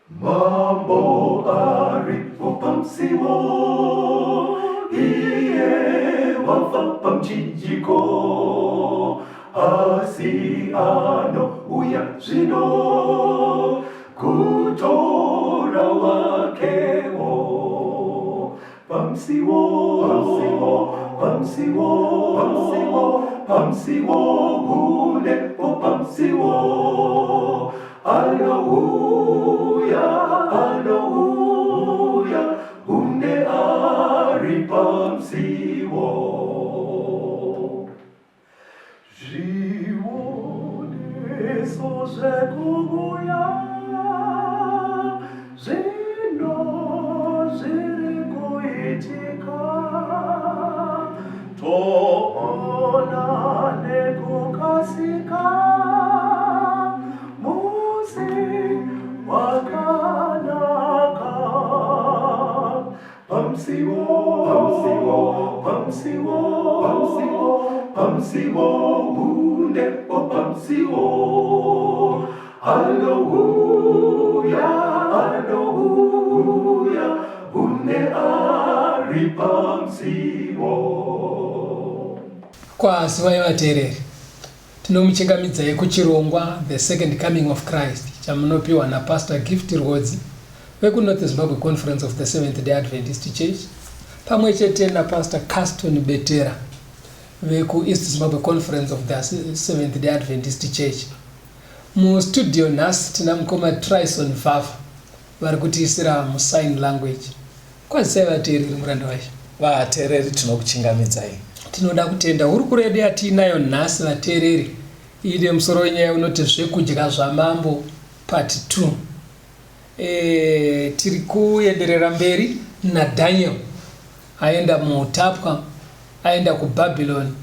Mambo aripo pamusiwo, iye wafa pamuchinjiko, asi anouya zvino kutora wakewo. Pamusiwo, pamusiwo, pamusiwo, pamusiwo, pamusiwo, hunepo pamusiwo. Anouya, anouya, hunde ari pamusiwo. Zvioniso zvekuuya zvino zviri kuitika, toona nekukasika musi wakanaka. Pamusiwo, pamusiwo, pamusiwo, pamusiwo, pamusiwo, hundepo pamusiwo. Anouya, anouya, hunde ari pamusiwo. Kwazivai vateereri, tinomuchingamidzai kuchirongwa The Second Coming of Christ chamunopiwa naPastor Gift Rwodzi vekuNorth Zimbabwe Conference of the Seventh Day Adventist Church pamwe chete naPastor Caston Betera vekuEast Zimbabwe Conference of the Seventh Day Adventist Church. Mustudio nhasi tina mukoma Tryson Vava vari kutiisira musign language. Kwazisai vateereri muranda waShe. Vateereri tinokuchingamidzai. Tinoda kutenda hurukuro yedu yatiinayo nhasi vateereri ine musoro wenyaya unoti zvekudya zvamambo part 2. E, tiri kuenderera mberi naDaniel aenda muutapwa aenda kuBabylon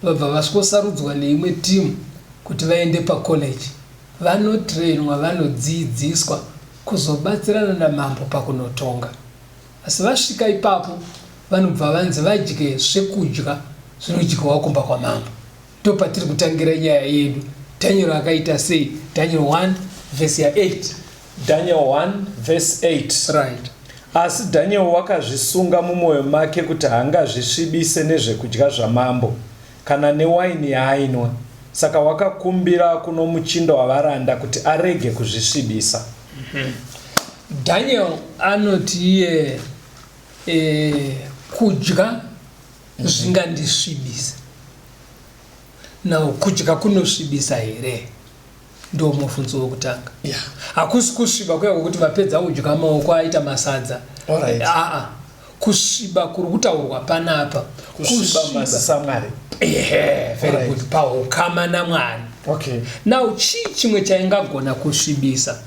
vabva vaswosarudzwa neimwe timu kuti vaende pacollege vanotrainwa vanodziidziswa kuzobatsirana namambo pakunotonga asi vasvika ipapo vanobva vanzi vadye zvekudya zvinodyiwa kumba kwamambo. Ndopatiri kutangira nyaya yedu. Daniel akaita sei? Daniel 1 verse ya 8. Daniel 1 verse 8. Right. Asi Daniel wakazvisunga mumwoyo make kuti haangazvisvibise nezvekudya zvamambo, kana newaini yaainwa. Saka wakakumbira kuno muchinda wavaranda kuti arege kuzvisvibisa. Daniel anoti iye e, kudya zvingandisvibisa. Now kudya kunosvibisa here? Ndo mubvunzo wekutanga. Hakusi kusviba kuya kwekuti vapedza kudya maoko aita masadza. Alright. Aa, kusviba kuri kutaurwa panapa. Kusviba mazisa Mwari. Ehe, very Alright. good. Pahukama naMwari. Okay. Now chii chimwe chaingagona kusvibisa?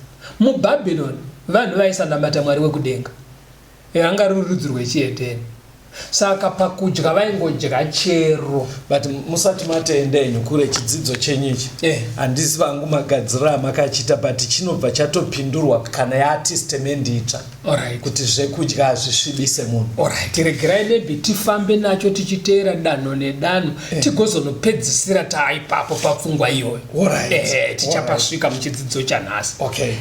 MuBhabhironi vanhu vaisanamata Mwari wekudenga. Ranga ruri rudzi rwechihedheni. Saka pakudya vaingodya chero. But musati matenda henyu kure chidzidzo chenyu ichi handisi vangu magadziriro amakachiita but chinobva chatopindurwa kana yaatestemendi itsva Alright. kuti zvekudya hazvisvibise munhu. Alright, regerai maybe tifambe nacho tichiteera danho nedanho tigozonopedzisira taaipapo papfungwa iyoyo. Alright. Tichapasvika muchidzidzo chanhasi. Okay.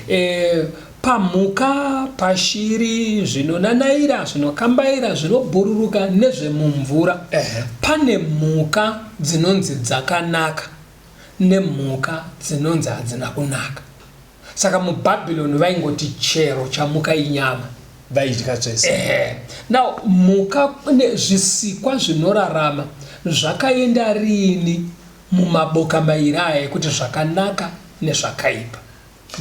Pamhuka, pashiri, zvinonanaira, zvinokambaira, zvinobhururuka nezvemumvura. Pane mhuka dzinonzi dzakanaka nemhuka dzinonzi hadzina kunaka. Saka muBhabhironi vaingoti chero chamuka inyama. Vaidya zvese. Ehe. Now mhuka zvisikwa zvinorarama zvakaenda riini mumaboka mairi aya ekuti zvakanaka nezvakaipa?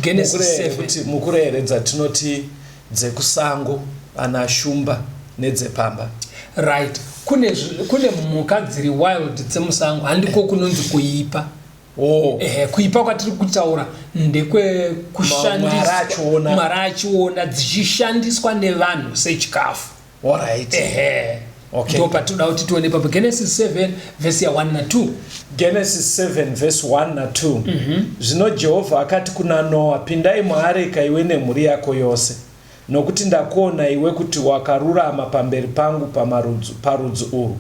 Genesis 7. Kuti mukure here dzatinoti dzekusango ana shumba nedzepamba? Right. Kune kune mhuka dziri wild dzemusango handiko kunonzi kuipa. Oh. Ehe, kuipa kwatiri kutaura ndekwekushandiswa Mwari achiona dzichishandiswa nevanhu sechikafu. Alright. Ehe. Okay. Ndipo patinoda kuti tione ipapo Genesis 7 verse ya 1 na 2. Genesis 7 verse 1 na 2. Zvino Jehovha akati kuna Noa, Pindai muareka iwe nemhuri yako yose, nokuti ndakuona iwe kuti wakarurama pamberi pangu pamarudzi, parudzi urwu.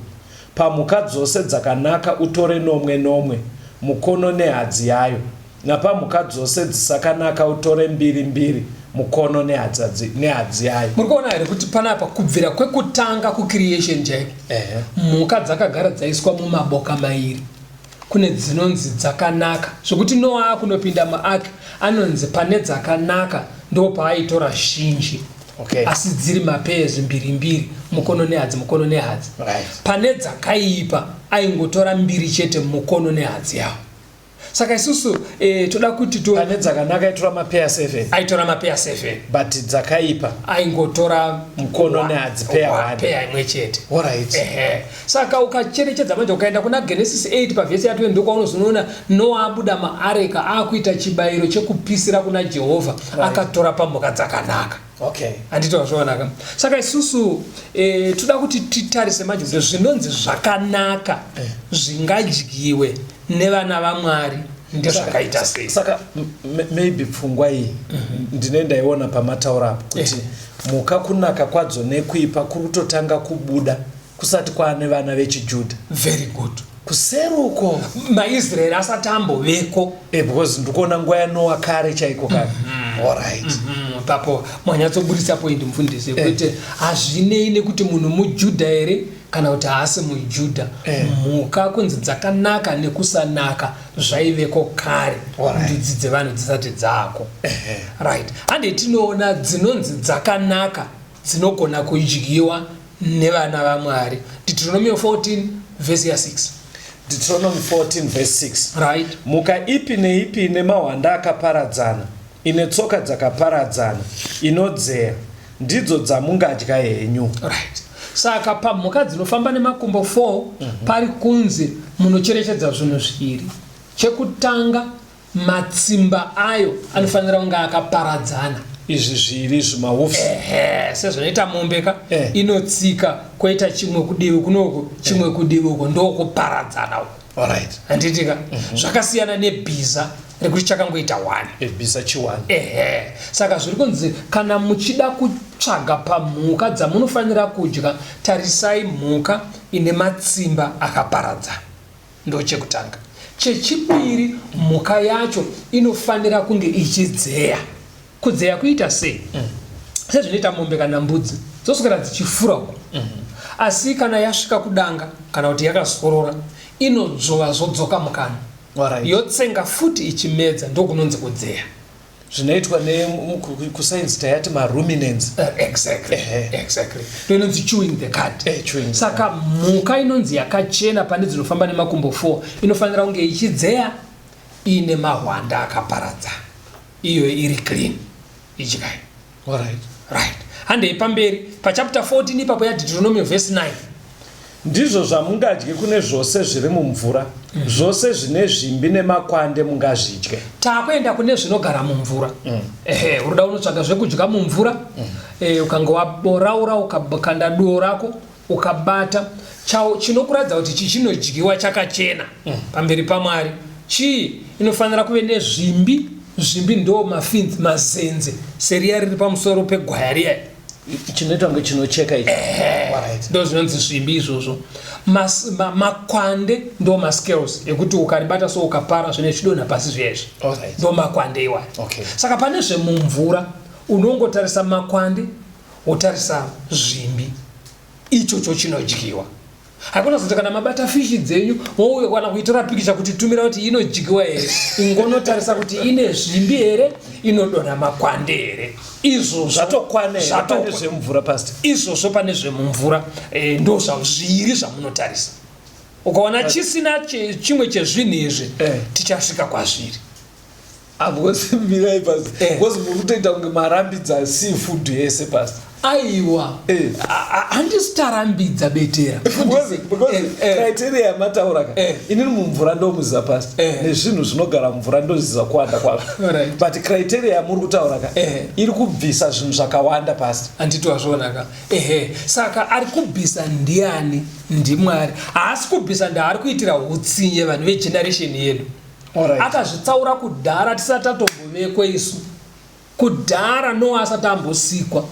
Pamhuka dzose dzakanaka utore nomwe nomwe, mukono nehadzi yayo, napamhuka dzose dzisakanaka utore mbiri mbiri, Mukono nehadzi yayo. Muri kuona here kuti panapa kubvira kwekutanga kucreation chaiko mhuka dzakagara dzaiswa mumaboka mairi. Kune dzinonzi dzakanaka zvekuti Noa akunopinda muark anonzi pane dzakanaka ndopaaitora zhinji. Okay. Asi dziri mapairs mbiri mbiri, mukono nehadzi, mukono nehadzi. Right. Pane dzakaipa aingotora mbiri chete, mukono nehadzi yawo. Saka isusu toda kuti to Pane dzakanaka aitora mapeya 7. Aitora mapeya 7. But dzakaipa aingotora mukono nehadzi peya 1. Peya imwe chete. Alright. Ehe. Saka ukacherechedza manje ukaenda kuna Genesis 8 pavhesi ya 20 ndokwaunozonoona Noa abuda maareka akuita chibayiro chekupisira kuna Jehovha. Right. Akatora pamhuka dzakanaka. Okay. Handiti wazvionaka? Saka isusu toda kuti titarise manje kuti zvinonzi zvakanaka zvingadyiwe nevana vaMwari ndezvakaita sei. Saka maybe pfungwa iyi ndine ndaiona pamataura apo kuti mhuka kunaka kwadzo nekuipa kuri kutotanga kubuda kusati kwaane vana vechiJudha. Very good. Kuseri uko maIsraeri asati amboveko. Because ndikuona nguva yaNoa kare chaiko kare. Alright. Papo mwanyatsoburitsa point mufundisi yekuti hazvinei nekuti munhu muJudha here kana kuti haasi muJudha. Mhuka kunzi dzakanaka nekusanaka zvaiveko kare. Ndudzi dzevanhu dzisati dzaako. Right. Hande tinoona dzinonzi dzakanaka dzinogona kudyiwa nevana vaMwari. Deuteronomy 14 verse ya 6. Deuteronomy 14 verse 6. Right. Mhuka ipi neipi ine mahwanda akaparadzana, ine tsoka dzakaparadzana, inodzeya, ndidzo dzamungadya henyu. Right. Saka pamhuka dzinofamba nemakumbo 4 pari kunzi munocherechedza zvinhu zviviri. Chekutanga, matsimba ayo anofanira kunge akaparadzana. Izvi zviri zvimahoofs. Ehe, sezvinoita mombe ka inotsika koita chimwe kudivi kunoku, chimwe kudivi uko, ndokuparadzana uko. Alright. Handiti ka? Zvakasiyana nebhiza rekuti chakangoita one. Bhiza chione. Ehe. Saka zviri kunzi kana muchida kutsvaga pamhuka dzamunofanira kudya, tarisai mhuka ine matsimba akaparadzana. Ndochekutanga. Chechipiri, mhuka yacho inofanira kunge ichidzeya. Kudzeya kuita sei? Sezvinoita mombe kana mbudzi dzoswera dzichifura uko. Asi kana yasvika kudanga kana kuti yakazorora, inodzvova zvodzoka mukanwa. Alright. Yotsenga futi ichimedza, ndokunonzi kudzeya. Zvinoitwa kusainzi tayati maruminants. Exactly. Exactly. Ndo inonzi chewing the cud. Chewing the Saka mhuka inonzi yakachena pane dzinofamba nemakumbo 4 inofanira kunge ichidzeya ine mahwanda akaparadzana. Iyo iri clean. Idyai. Alright. Right. Handei pamberi pachapter 14 ipapo yaDeuteronomy verse 9. Ndizvo zvamungadye kune zvose zviri mumvura, zvose zvine zvimbi nemakwande mungazvidye. Takuenda kune zvinogara mumvura. Ehe, unoda unotsvaga zvekudya mumvura. Ukange waboraura ukakanda duo rako ukabata chinokuratidza kuti ichi chinodyiwa chakachena pamberi paMwari. Chii inofanira kuve nezvimbi? Zvimbi ndo mafins, mazenze seriya riri pamusoro pegwaya riya. Chinoitwa kunge chinocheka ichi. Alright. Ndo zvinonzi zvimbi izvozvo. Makwande ndo mascales ekuti ukaribata so ukapara zvine zvidonha pasi zviya izvi. Alright. Ndo makwande iwayo. Okay. Saka pane zvemumvura unongotarisa makwande wotarisa zvimbi. Ichocho chinodyiwa. Hakuna zoti kana mabata fishi dzenyu wouya kana kuitora pikicha kuti tumira kuti inodyiwa here. Ingonotarisa kuti ine zvimbi here, inodonha makwande here. Izvozvo Zvatokwana here Zvatokwana. pane zvemumvura pastor? Izvozvo pane zvemumvura, ndo zviri zvamunotarisa. Ukaona chisina chimwe chezvinhu izvi, tichasvika kwazviri. Because mirai pastor. Because muri kutoita kunge marambidza seafood yese pastor. Aiwa. Handisi tarambidza betera. Because criteria yamataura ka. Inini mumvura ndomuziva pastor. Nezvinhu zvinogara mumvura ndoziva kuwanda kwazvo. But criteria yamuri kutaura ka iri kubvisa zvinhu zvakawanda pastor. Handiti wazviona ka. Ehe. Saka ari kubvisa ndiani? NdiMwari. Haasi kubvisa ndaari kuitira hutsinye vanhu vegeneration yedu. Akazvitsaura kudhara tisati tatombovekwe isu. Kudhara Noa asati ambosikwa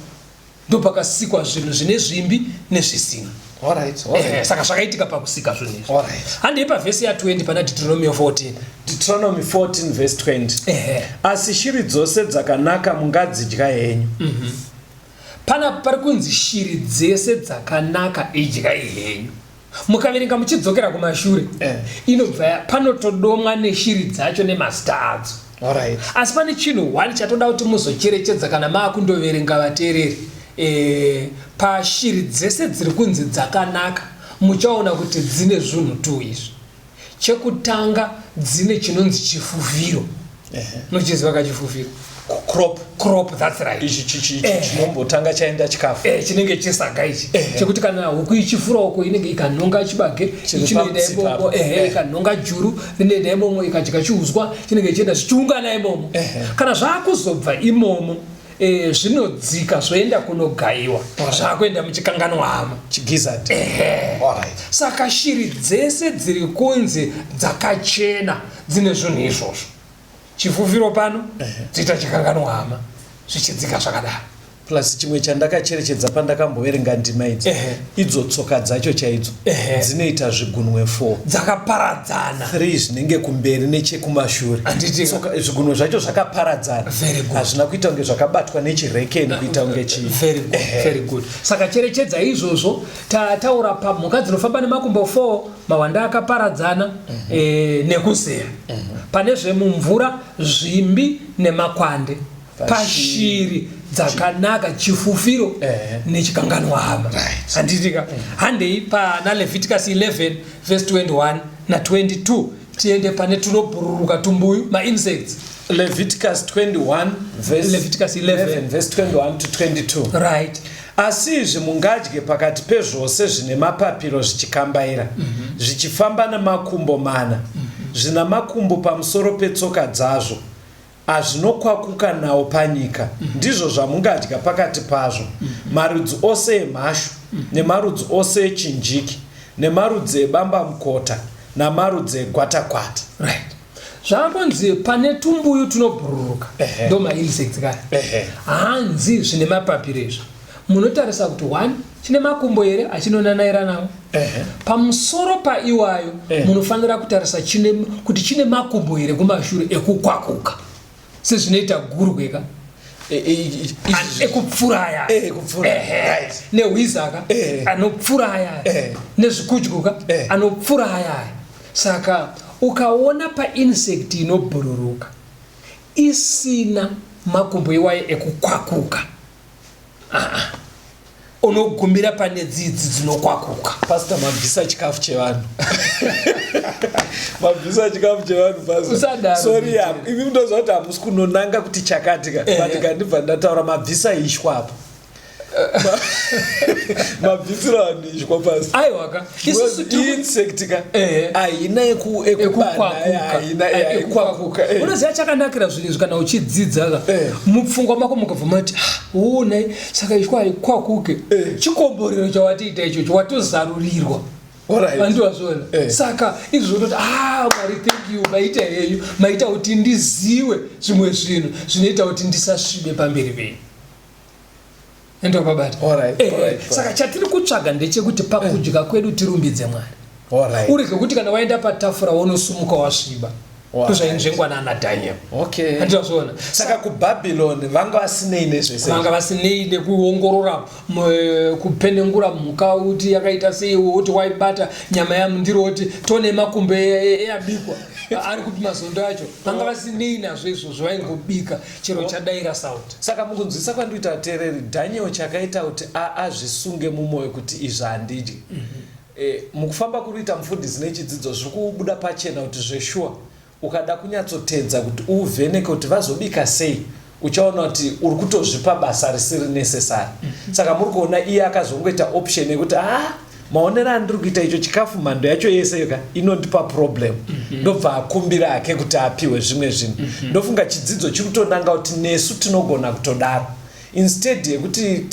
ndopakasikwa zvinhu zvine zvimbi nezvisina. Alright, alright. Eh, saka zvakaitika pakusika zvinhu izvi. Alright. Handei pavhesi ya20 pana Deuteronomio 14. Deuteronomy 14 verse 20. Ehe. Asi shiri dzose dzakanaka mungadzidya henyu. Pana pari kunzi shiri dzese dzakanaka idyai henyu. Mukaverenga muchidzokera kumashure Eh. inobva panotodomwa neshiri dzacho nemazita adzo. Alright. Asi pane chinhu one chatoda kuti muzocherechedza kana maakundoverenga vateereri. E, pashiri dzese dziri kunzi dzakanaka muchaona kuti dzine zvinhu tu izvi. Chekutanga dzine chinonzi chifufiro. Unochiziva kachifufiro? Crop. Crop, that's right. Ichi chinombotanga chaenda chikafu. Chinenge chisaga ichi chekuti kana huku ichifura uko inenge ikanhonga chibage Chiri chinoenda pamutsipa imomo apo. ehe ikanhonga juru rinoenda imomo ikadya chiuswa chinenge chienda zvichiungana imomo. Kana zvakuzobva imomo zvinodzika zvoenda kunogayiwa zvakuenda muchikanganwa hama. Chigizzard. Alright. Saka shiri dzese dziri kunzi dzakachena dzine zvinhu izvozvo. Chifufiro pano dziita chikanganwa hama zvichidzika zvakadaro. Plus chimwe chandakacherechedza pandakamboverenga ndima idzi, idzo tsoka dzacho chaidzo dzinoita zvigunwe 4 dzakaparadzana, 3 zvinenge kumberi nechekumashure. Handiti- Tsoka zvigunwe zvacho zvakaparadzana, Very good. hazvina kuita kunge zvakabatwa nechirekeni kuita kunge chi Very good, very good. Saka cherechedza izvozvo. Tataura pamhuka dzinofamba nemakumbo 4, mawanda akaparadzana nekuzeya. Pane zvemumvura, zvimbi nemakwande. Pashiri dzakanaka chifufiro nechikanganwa hama. Handitika. Handei pana Leviticus 11 verse 21 na 22 tiende pane tunobhururuka tumbuyu mainsects. Leviticus 21 verse Leviticus 11. 11 verse 21 to 22. Right. Asi izvi mungadye pakati pezvose zvine mapapiro zvichikambaira, zvichifamba nemakumbo mana, zvina makumbo pamusoro petsoka dzazvo, azvinokwakuka nawo panyika, ndizvo zvamungadya pakati pazvo. Marudzi ose emhashu, nemarudzi ose echinjiki, nemarudzi ebambamukota, namarudzi egwatakwata. Right. Zvakunzi pane tumbuyu tunobhururuka ndo mainsects kaya. Hanzi zvine mapapiro izvi munotarisa kuti one chine makumbo here achinonanaira nawo. Pamusoro paiwayo munofanira kutarisa kuti chine makumbo here kumashure ekukwakuka sezvinoita gurwe ka ekupfura aya. Ekupfura, right. Nehwizaka anopfura aya. Nezvikudyu anopfura aya. Saka ukaona painsect inobhururuka isina makumbo iwayo ekukwakuka, unogumira pane dzidzi dzinokwakuka. Pastor, mabvisa chikafu chevanhu. Mabvisa chikafu chevanhu, Pastor. Usadaro, Sorry, Peter. imi munoziva kuti hamusi kunonanga kuti chakati ka. But kandibva ndataura mabvisa ishwa apa. Mabvisira vanhu ishwa, Pastor. Aiwa ka, isusu tiri Insect ka haina ekubana, haina ekukwakuka. Unoziva chakanakira zvinhu izvi kana uchidzidza ka, mupfungwa mako mukabva mati, "Ah, uonai saka ishwa haikwakuke." Chikomborero chawatiita ichocho, watozarurirwa. Vandiwazviona. Saka izvi zvototi, Mwari, thank you, maita henyu, maita kuti ndiziwe zvimwe zvinhu zvinoita kuti ndisasvibe pamberi penyu. Ndopabata. Saka chatiri kutsvaga ndechekuti pakudya kwedu tirumbidze Mwari. Urege kuti kana waenda patafura wonosumuka wasviba. Ndozvainzvengwa naana Daniel. Handizvazviona. Saka kuBhabhiloni vanga vasinei nezvese. Vanga vasinei nekuongorora, kupenengura mhuka kuti yakaita sei, woti waibata nyama yamundiro woti tone makumbo eyabikwa ari kupi mazondo acho. Vanga vasinei nazvo izvozvo, vaingobika chero chadaira sauti. Saka mukunzwisa kwandiita teereri, Daniel chakaita kuti azvisunge mumwoyo kuti izvi handidyi. Mukufamba kuri kuita mufundisi nechidzidzo zviri kubuda pachena kuti zveshuwa ukada kunyatsotedza kuti uvheneke kuti vazobika sei, uchaona kuti uri kutozvipa basa risiri necessary. Saka muri kuona iye akazongoita option yekuti maonero andiri kuita icho chikafu mhando yacho yese ka inondipa problem, ndobva akumbira hake kuti apiwe zvimwe zvinhu. Ndofunga chidzidzo chiri kutonanga kuti nesu tinogona kutodaro instead yekuti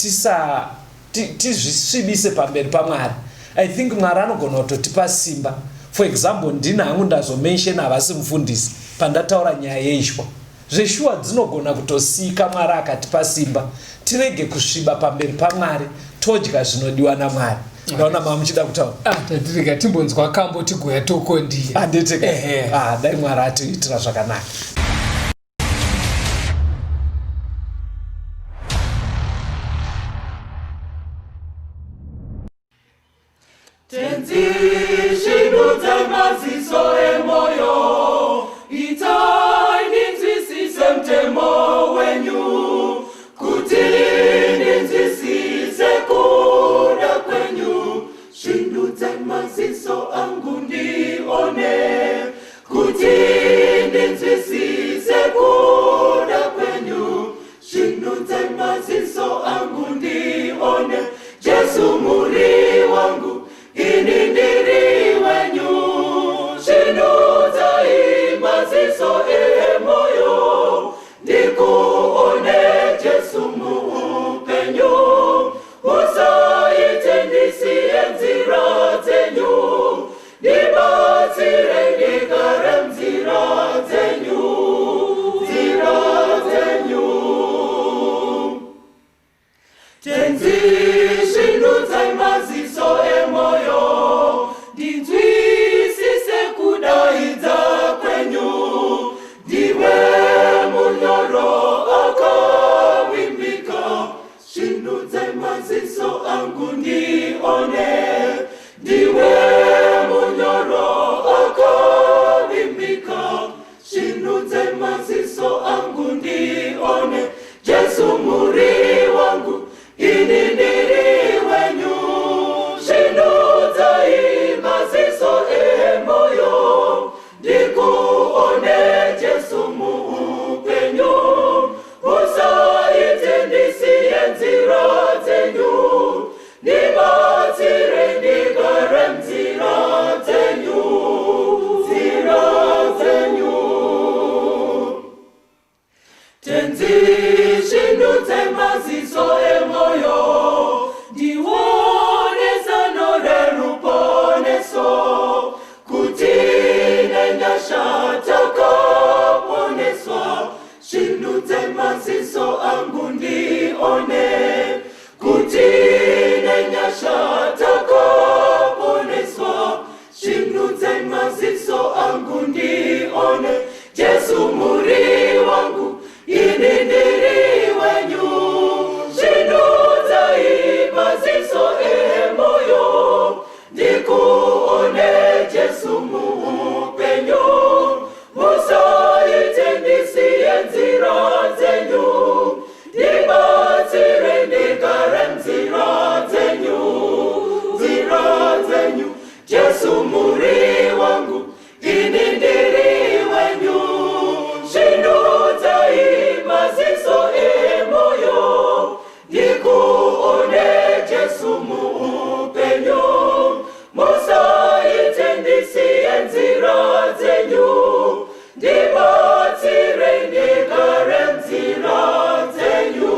tizvisvibise pamberi paMwari. I think Mwari anogona kutotipa simba. For example, ndini hangu ndazomention havasi mufundisi pandataura nyaya yeishwa. Zveshuwa dzinogona kutosika Mwari akatipa simba tirege kusviba pamberi paMwari, todya zvinodiwa naMwari. Ndaona mama muchida kutaura. Ah, tatirega timbonzwa kambo tigoya tokondiya. Handiti ka? Ah, dai Mwari atiitira zvakanaka. Tenzi svinudzai maziso emoyo, itai ndinzwisise mutemo wenyu, kuti ndinzwisise kuda kwenyu. Svinudzai maziso angu ndione, kuti ndinzwisise kuda kwenyu. Svinudzai maziso angu ndione, Jesu muri wangu, ini ndiri wenyu. Svinudzai maziso emoyo, ndikuone Jesu muupenyu. Musaite ndisiye nzira dzenyu, ndibatsire ndigare munzira dzenyu, nzira dzenyu. Tenzi svinudzai maziso emoyo, ndinzwisise kudaidza kwenyu. Ndiwe munyoro akavimbika, svinudzai maziso angu ndione. Ndiwe munyoro akavimbika, svinudzai maziso angu ndione. Jesu muri wangu, ini ndiri wenyu. Svinudzai maziso emoyo, ndikuone Jesu muupenyu. Musaite ndisiye nzira dzenyu, ndibatsire ndigare munzira dzenyu, nzira dzenyu. Tenzi svinudzai maziso emoyo, ndione zano reruponeso, kuti nenyasha takaponeswa. Svinudzai maziso angu ndione, kuti nenyasha takaponeswa. Svinudzai maziso angu ndione, Jesu muri wangu, ini ndiri wenyu. Svinudzai maziso emoyo, ndikuone Jesu muupenyu. Musaite ndisiye nzira dzenyu, ndibatsire ndigare munzira dzenyu, nzira dzenyu. Jesu muri wangu, ini ndiri wenyu. Svinudzai maziso emoyo, ndikuone Jesu muupenyu. Musaite ndisiye nzira dzenyu, ndibatsire ndigare munzira dzenyu,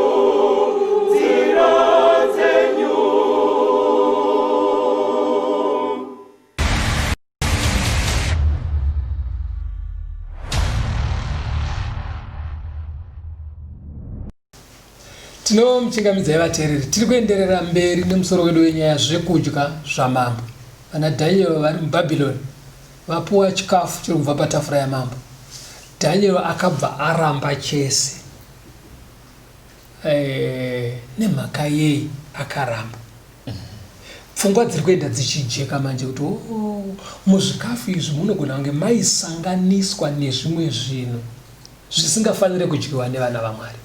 nzira dzenyu. Tinomuchingamidzai vateereri, tiri kuenderera mberi nemusoro wedu wenyaya zvekudya zvamambo. Vana Daniel vari muBhabhironi vapuwa chikafu chiri kubva patafura yamambo. Daniel akabva aramba chese. E, nemhaka yei akaramba? Pfungwa dziri kuenda dzichijeka manje kuti oh, muzvikafu izvi munogona kunge maisanganiswa nezvimwe zvinhu zvisingafanire kudyiwa nevana vaMwari,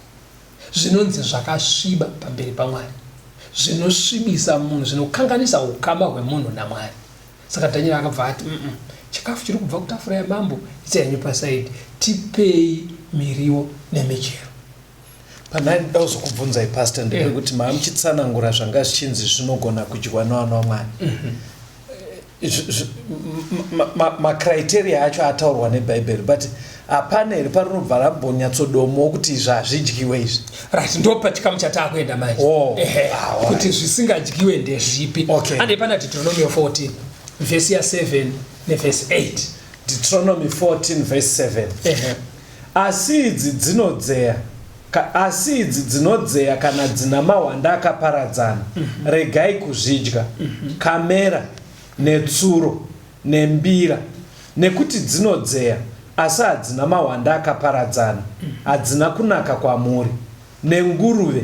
zvinonzi zvakasviba pamberi paMwari, zvinosvibisa munhu, zvinokanganisa ukama hwemunhu naMwari. Saka Daniel akabva ati, mm -mm, chikafu chiri kubva kutafura yamambo isai henyu pasaidi, tipei miriwo nemichero. Panhai ndoda kuzokubvunzai pastor ndepekuti yeah. Maamuchitsanangura zvanga zvichinzi zvinogona kudyiwa nevana vaMwari mm -hmm. Macriteria acho ataurwa nebhaibheri, but hapana here parinobva rambonyatsodomawo kuti izvi hazvidyiwe izvi? Right, ndo pachikamu chataakuenda manje. Oh, ah, kuti zvisingadyiwe ndezvipi. Okay. Ande pana Deuteronomy 14 vhesi ya 7 nevhesi 8. Deuteronomy 14 vhesi 7. Ehe. Asi idzi dzinodzeya. Ka, asi idzi dzinodzeya kana dzina mahwanda akaparadzana, regai kuzvidya, kamera, netsuro, nembira, nekuti dzinodzeya, asi hadzina mahwanda akaparadzana, hadzina kunaka kwamuri, nenguruve,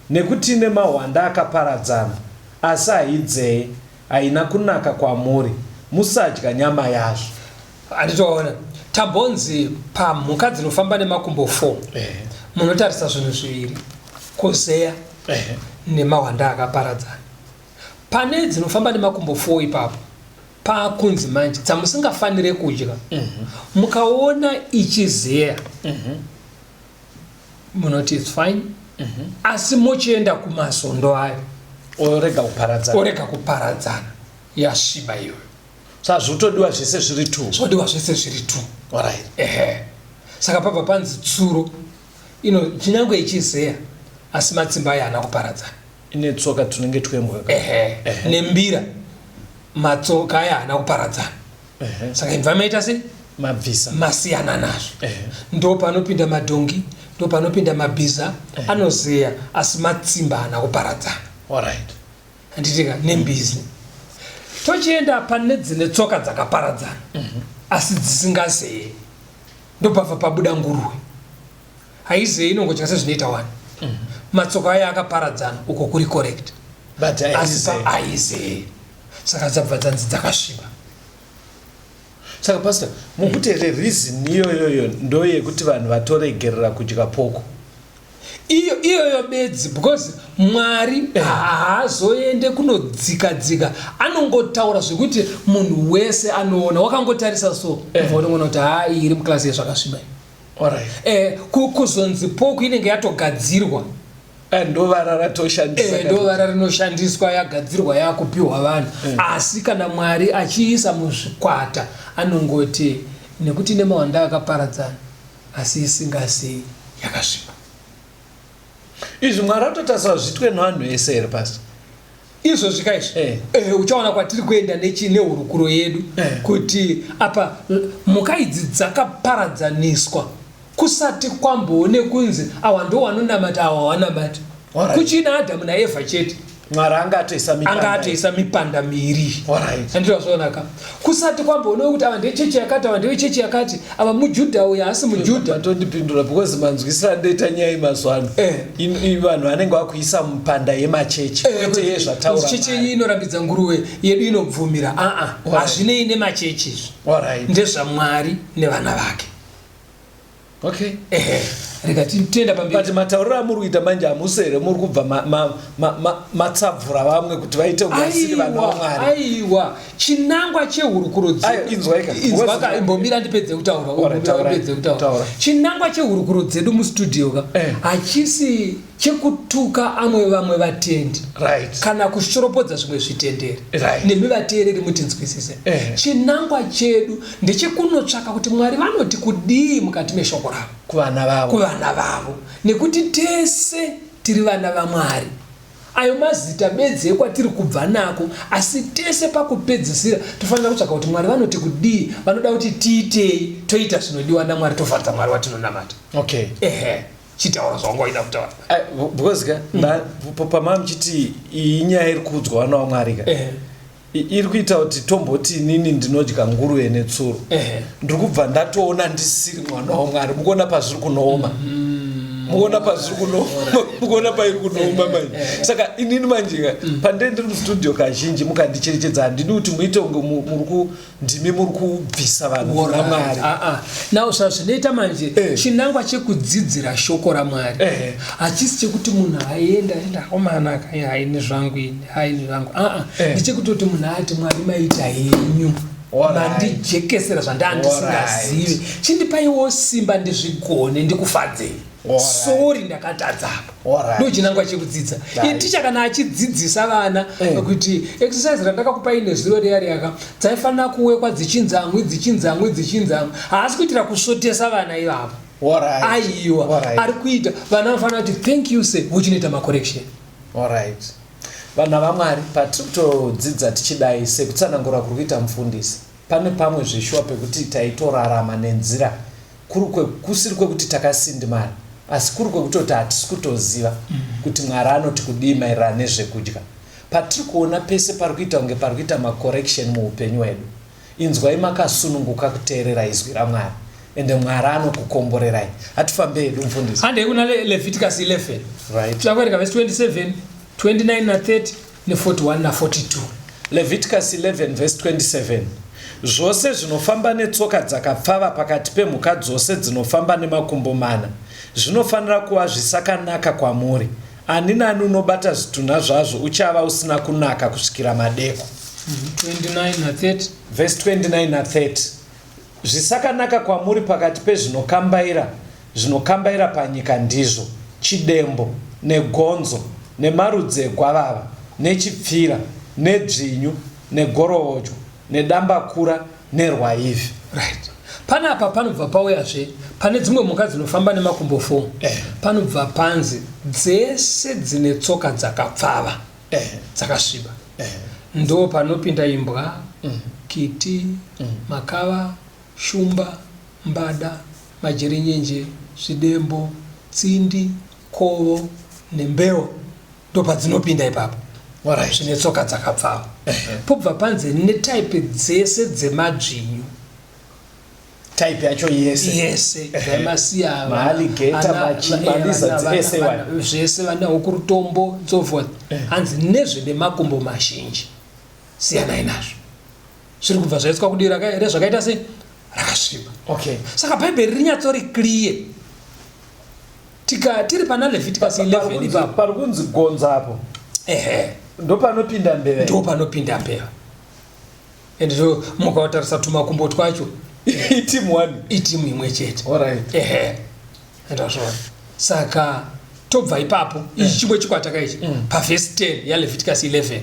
nekuti ine mahwanda akaparadzana, asi haidzeye, haina kunaka kwamuri, musadya nyama yazvo. Handitoona tambonzi pamhuka dzinofamba nemakumbo 4 munotarisa zvinhu zviviri, kuzeya nemahwanda akaparadzana. Pane dzinofamba nemakumbo 4 ipapo paakunzi manje dzamusingafanire kudya. Mukaona ichizeya munoti it's fine, asi mochienda kumazondo ayo orega kuparadzana, orega kuparadzana, yasviba iyoyo. Saka zvotodiwa zvese zviri two. Zvodiwa zvese zviri two. Alright. Ehe, saka pabva panzi tsuro ino chinyange ichizeya, asi matsimba ayo haana kuparadzana. Ine tsoka tunenge twembwa. Ehe, nembira matsoka aya haana kuparadzana. Saka imva maita sei? Mabvisa. Masiyana nazvo. Ndo panopinda madhongi, ndo panopinda mabhiza anozeya, asi matsimba haana kuparadzana. Alright. Handitika nembizi. Tochienda pane dzine tsoka dzakaparadzana asi dzisingazeye, ndobva pabuda nguruve. Haizeye, inongodya sezvinoita wani. Matsoka ayo akaparadzana, uko kuri correct. But asi haizeye. Haizeye, saka dzabva dzanzi dzakasviba. Saka pastor, mukuti here reason iyoyoyo ndo yekuti vanhu vatoregerera kudya pork? Iyo iyoyo bedzi, because Mwari haazoende kunodzika dzika, anongotaura zvekuti munhu wese anoona. Wakangotarisa so, ubva unoona kuti haa, iyi iri muklasi yezvakasviba iyi. Kuzonzi pork inenge yatogadzirwa. Ndovara ratoshandisa. Ndovara rinoshandiswa, yagadzirwa, yakupiwa vanhu. Asi kana Mwari achiisa muzvikwata, anongoti nekuti nemawanda akaparadzana asi isingazei, yakasviba. Izvi Mwari atotarisa zvitwe nevanhu vese here, pastor? Izvozvi kaizvi, uchaona kwatiri kuenda nehurukuro yedu, kuti apa mhuka idzi dzakaparadzaniswa kusati kwamboone kunzi awa ndo wanonamata, awa wanamata. Kuchina Adhamu naEvha chete. Mwari anga atoisa mipanda. Anga atoisa mipanda miiri. Andizvazvionaka, kusati kwamboone kuti ava ndechechi yakati, ava ndevechechi yakati, ava muJudha, uyu haasi muJudha. Matondipindura, because manzwisiro andoita nyaya yemazuva ano, vanhu vanenge vakuisa mupanda yemachechi, kwete yezvataura. Chechi iyi inorambidza nguruve, yedu inobvumira. Aa, hazvinei nemachechi izvi. NdezvaMwari nevana vake. Ehe, rega titenda pamberi. But matauriro amuri kuita manje, hamusi here muri kubva matsabvura vamwe kuti vaite kunge vasiri vanhu vaMwari? Aiwa, chinangwa chehurukuro Ayo, inzwaika. Inzwaka, imbomira ndipedze kutaura. Alright, Umbomira ndipedze kutaura. Taura. Chinangwa chehurukuro dzedu mustudio ka, hachisi chekutuka amwe vamwe vatendi kana kushoropodza zvimwe zvitenderi. Nemi vateereri mutinzwisise. Chinangwa chedu ndechekunotsvaka kuti Mwari vanoti kudii mukati meshoko ravo kuvana vavo. Kuvana vavo, nekuti tese tiri vana vaMwari. Ayo mazita bedzi ekwatiri kubva nako, asi tese pakupedzisira tofanira kutsvaka kuti Mwari vanoti kudii, vanoda kuti tiitei, toita zvinodiwa naMwari, tofadza Mwari watinonamata. Ehe, chitaura zvawanga waida kutaura. Because ka pamava muchiti iyi nyaya iri kuudzwa vana vaMwari ka, iri kuita kuti tomboti inini ndinodya nguruve netsuro, ndiri kubva ndatoona ndisiri mwana waMwari. Mukuona pazviri kunooma? Mukuona pazviri kunooma? Mukuona pairi kunooma manje? Saka inini manje ka, pandee ndiri mustudio kazhinji mukandicherechedza, handidi kuti muite kunge muri ndimi muri kubvisa vanhu kuna Mwari. Ah, ah. Now zvazvinoita manje, chinangwa chekudzidzira shoko raMwari hachisi chekuti munhu aenda aenda akomana haini zvangu ini, haini zvangu, aa. Ndechekutoti munhu ati, "Mwari, maita henyu, mandijekesera zvandaa ndisingazivi, chindipaiwo simba ndizvigone, ndikufadzei. Sorry, ndakatadzapo." Ndo chinangwa chekudzidza. Ticha kana achidzidzisa vana kuti exercise randakakupai nezuro riya riyaka, dzaifanira kuwekwa dzichinzamwi, dzichinzamwi, dzichinzamwi, haasi kuitira kusvotesa vana ivavo. Aiwa, ari kuita vana vanofanira kuti, "Thank you sir," vochinoita macorrection. Alright, vana vaMwari, patiri kutodzidza tichidai sekutsanangura kuri kuita mufundisi, pane pamwe zveshuwa pekuti taitorarama nenzira kuri kusiri kwekuti takasindimara. Asi kuri kwekutoti hatisi kutoziva kuti Mwari anoti kudii maererano nezvekudya. Patiri kuona pese pari kuita kunge pari kuita macorrection muupenyu hwedu. Inzwai makasununguka kuteerera izwi raMwari ende Mwari anokukomborerai. Hatifambei hedu mufundisi. Handei kuna Leviticus 11. Right. Tinoda kuverenga verse 27, 29 na 30 ne 41 na 42. Leviticus 11 verse 27 Zvose zvinofamba netsoka dzakapfava pakati pemhuka dzose dzinofamba nemakumbo mana zvinofanira kuva zvisakanaka kwamuri. Ani nani unobata zvitunha zvazvo uchava usina kunaka kusvikira madeko. 29 na 30. Verse 29 na 30 Zvisakanaka kwamuri pakati pezvinokambaira zvinokambaira panyika ndizvo, chidembo, negonzo, nemarudzi egwavava, nechipfira, nedzvinyu, negorovodzwa, nedambakura, nerwaivhi. Right. Panapa panobva pauyazve pane dzimwe mhuka dzinofamba nemakumbo 4. Panobva panzi dzese dzine tsoka dzakapfava dzakasviba. Ndo panopinda imbwa, kiti, makava, shumba, mbada, majerenyenje, zvidembo, tsindi, kovo nembeo. Ndopadzinopinda ipapo. Alright. Zvine tsoka dzakapfava. Pobva panzi netype dzese dzemadzvinyu. Type yacho yese. Yese. Zvamasiya. Maalligator, machi, malizards, ese iwayo. Zvese vana huku rutombo and so forth. Hanzi nezvine makumbo mazhinji. Siyanai nazvo. Zviri kubva zvaiswa kudivi rezvakaita sei? Rakasviba. Okay. Saka Bhaibheri rinyatsori clear. Tika tiri pana Leviticus 11 ipapo. Pari kunzi gonzo apo. Ehe. Ndopanopinda mbeva. Ndopanopinda mbeva. And so mukatarisa tumakumbo twacho iteam one. Iteam imwe chete. All right. Ehe. Ndazvona. Saka tobva ipapo ichi chimwe chikwata ka ichi pavhesi 10 yaLeviticus 11.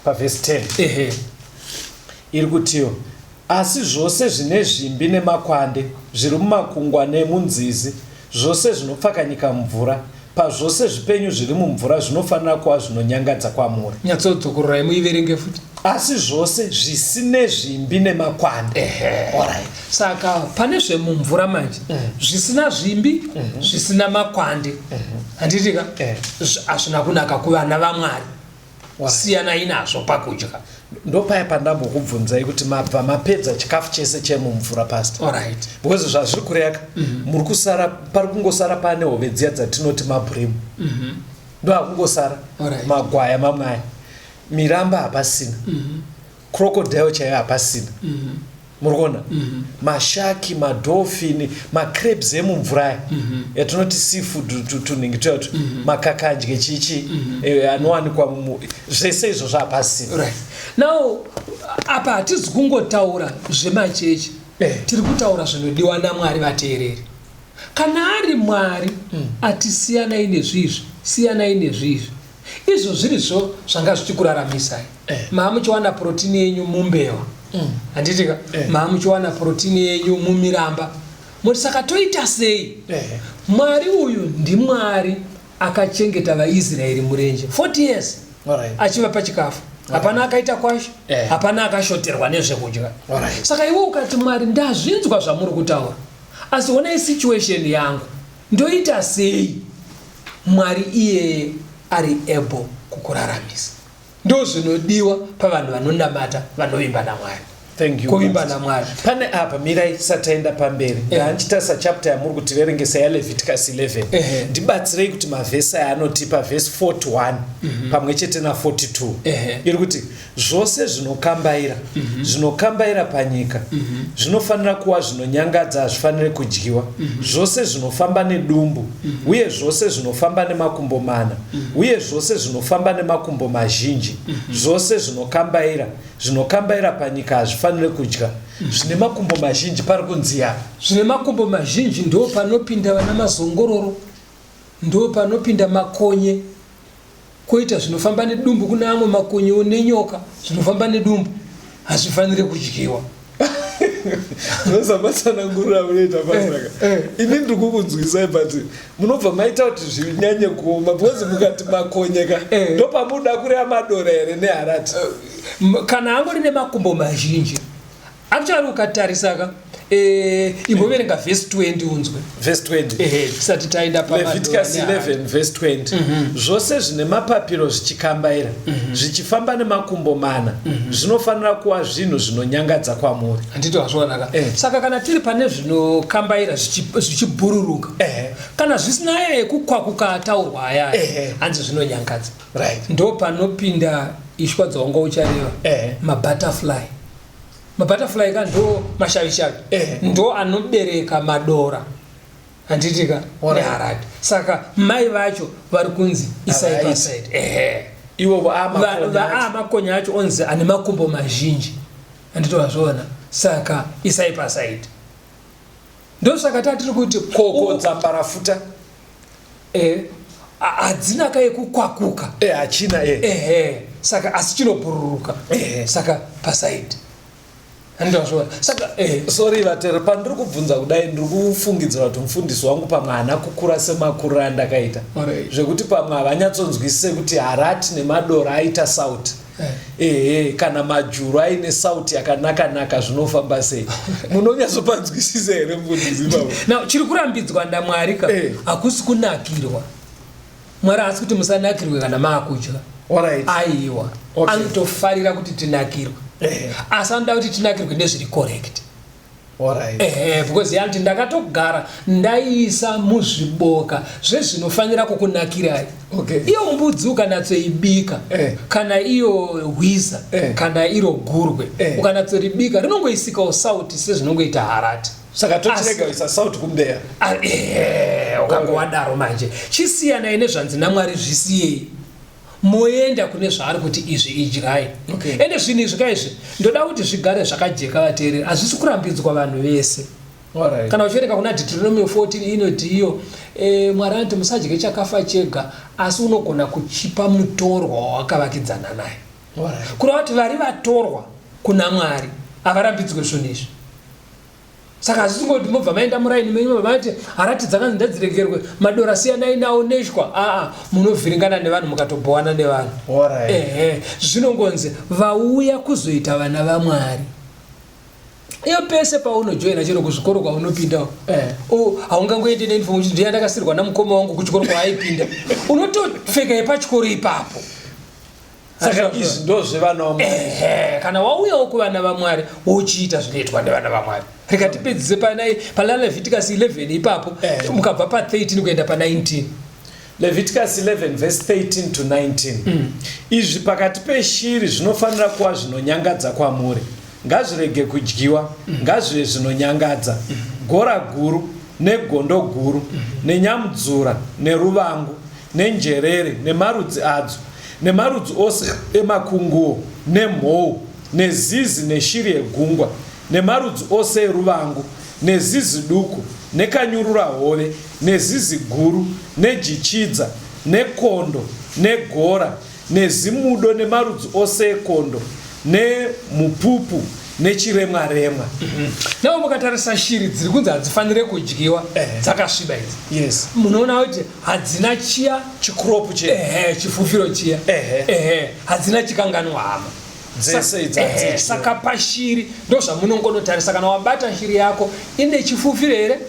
Pavhesi 10. Ehe. Iri kutiyo asi zvose zvine zvimbi nemakwande zviri mumakungwa nemunzizi zvose zvinopfakanyika mumvura pazvose zvipenyu zviri mumvura zvinofanira kuva zvinonyangadza kwamuri. Nyatsodzokororai muiverenge futi. Asi zvose zvisine zvimbi nemakwande. Ehe. Alright. Saka pane zvemumvura manje zvisina zvimbi zvisina makwande handiti ka hazvina kunaka kuvana vaMwari. Siyanai nazvo pakudya. Ndopaya pandambokubvunzai kuti mabva mapedza chikafu chese chemumvura pastor. Alright. Because zvazviri kureka muri kusara pari kungosara pane hove dziya dzatinoti mabrim. Ndoakungosara Alright. magwaya mamwe aya. Miramba hapasina. Crocodile chaiyo hapasina. Muri kuona? Mashaki, madolphin, macrabs emumvura aya. Yatinoti seafood tunhingi tuya tu. Makakandye chichi anowanikwa zvese izvozvo hapasina. Right. Now apa hatizi kungotaura zvemachechi. Tiri kutaura zvinodiwa naMwari vateereri. Kana ari Mwari ati siyanai nezvizvi, siyanai nezvizvi. Izvo zvirizvo zvanga zvichikuraramisai. Maamuchiwana protini yenyu mumbewa. Handiti ka? Maamuchiwana protini yenyu mumiramba. Moti saka toita sei? Mwari uyu ndiMwari akachengeta vaIsraeri murenje 40 years. Alright. Achivapa chikafu. Hapana akaita kwasha, hapana akashoterwa nezvekudya. Alright. Saka iwe ukati Mwari ndazvinzwa zvamuri kutaura. Asi honai situation yangu. Ndoita sei? Mwari iyeye ari able kukuraramisa. Ndozvinodiwa pavanhu vanonamata vanovimba naMwari. Thank you. Kuvimba naMwari. Pane apa mirai tisati taenda pamberi. Ndandichitarisa chapter yamuri kutiverengesa yaLeviticus 11. Ndibatsirei kuti mavhesi aya anotipa vhesi 41 pamwe chete na 42. Iri kuti zvose zvinokambaira zvinokambaira panyika zvinofanira kuva zvinonyangadza hazvifaniri kudyiwa. Zvose zvinofamba nedumbu uye zvose zvinofamba nemakumbo mana uye zvose zvinofamba nemakumbo mazhinji zvose zvinokambaira zvinokambaira panyika hazvifaniri kudya. Zvine makumbo mazhinji pari kunzi apa. Zvine makumbo mazhinji ndo panopinda vana mazongororo, ndo panopinda makonye, koita zvinofamba nedumbu. Kune amwe makonyewo nenyoka zvinofamba nedumbu hazvifaniri kudyiwa. Zvamatsanangurira munoita pasaka. Ini ndiri kukunzwisai but munobva maita kuti zvinyanye kuoma because mukati makonyeka ndopamunoda kureva madora here neharati. Kana angori nemakumbo mazhinji. Actually ukatarisa ka Eh, imboverenga vhesi 20 unzwe. Vhesi 20. Ehe, tisati taenda Leviticus 11 vhesi 20. Zvose zvine mapapiro zvichikambaira, zvichifamba nemakumbo mana, zvinofanira kuva zvinhu zvinonyangadza kwamuri. Handiti wazvionaka? Eh. Saka kana tiri pane zvinokambaira zvichibhururuka, Ehe. kana zvisina aya ekukwakuka ataurwa aya, Ehe. hanzi zvinonyangadza. Right. Ndo panopinda ishwa dzaunga uchareva. Ehe. Mabutterfly. Mabutterfly ka ndo mashavishavi. Ehe. Ndo anobereka madora. Handiti ka? Alright. Neharati. Saka mai vacho vari kunzi isai Havaiti. paside. Ehe. Ivo amakonya acho. Makonya acho onzi ane makumbo mazhinji. Handiti wazviona? Saka isai paside. Ndosaka tatiri kuti Koko dzambarafuta. Hadzina ka yekukwakuka. Hachina. Ehe, saka asi chinobhururuka. Ehe. Saka pasaidi. Handiti wazviona? Saka Sorry vatero, pandiri kubvunza kudai ndiri kufungidzira kuti mufundisi wangu pamwe haana kukura semakuriro andakaita. Alright. Zvekuti pamwe havanyatsonzwisise kuti harati nemadora aita sauti. Ehe, kana majuru aine sauti yakanaka-naka zvinofamba sei? Munonyatsopanzwisisa here mufundisi ipapo? Now, chiri kurambidzwa naMwari ka hakusi kunakirwa. Mwari haasi kuti musanakirwe kana maakudya. Alright. Aiwa. Okay. Anotofarira kuti tinakirwe. Asi anoda kuti tinakirwe nezviri correct. Alright. Ehe, because yanti ndakatogara ndaiisa muzviboka zvezvinofanira kukunakirai. Okay. Iyo mbudzi ukanatsoibika, kana iyo hwiza, kana iro gurwe, ukanatsoribika rinongoisikawo sauti sezvinongoita harati. Saka tochirega kuisa sauti kumbeya. Ukangowadaro manje chisiyanai nezvanzi naMwari, zvisiyei moenda kune zvaari kuti izvi idyai. Okay. Ende zvinhu izvi kaizvi ndoda kuti zvigare zvakajeka vateereri, hazvisi kurambidzwa vanhu vese. Alright. Kana uchiverenga kuna Deuteronomy 14 inoti iyo, Mwari anoti musadye chakafa chega, asi unogona kuchipa mutorwa wawakavakidzana naye. Alright. Kureva kuti vari vatorwa kuna Mwari havarambidzwe zvinhu izvi. Saka hazvisi kungoti mobva maenda muraini menyu mobva mati harati dzakanzi ndadziregerwe, madora siyanai nawo neshwa. Aa, munovhiringana nevanhu mukatobhowana nevanhu. Alright. Ehe, zvinongonzi vauya kuzoita vana vaMwari. Iyo pese paunojoina chero kuzvikoro kwaunopinda, haungangoendi neuniform uchiti ndiye ndakasirwa namukoma wangu kuchikoro kwaaipinda. Unotopfeka yepachikoro ipapo. Saka izvi ndo zvevana vaMwari. Ehe, kana wauyawo kuvana vaMwari wochiita zvinoitwa nevana vaMwari. Rikatipedzise pana Leviticus 11 ipapo, mukabva pa 13 kuenda pa 19. Leviticus 11 verse 13 to 19. Izvi pakati peshiri zvinofanira kuva zvinonyangadza kwamuri. Ngazvirege kudyiwa, ngazvive zvinonyangadza. Gora guru, negondo guru, nenyamudzura, neruvangu, nenjerere, nemarudzi adzo, nemarudzi ose emakunguo, nemhou, nezizi, neshiri yegungwa, nemarudzi ose eruvangu, nezizi duku, nekanyurura hove, nezizi guru, nejichidza, nekondo, negora, nezimudo, nemarudzi ose ekondo, nemupupu, nechiremwaremwa. Nawo mukatarisa shiri dziri kunzi hadzifanire kudyiwa, dzakasviba idzi. Yes. Munoona kuti hadzina chiya chikropu chiya. Ehe, chifufiro chiya. Ehe. Ehe, hadzina chikanganwa hama. Dzese idzi hadzidyiwe. Saka pashiri ndozvamunongonotarisa, kana wabata shiri yako ine chifufiro here,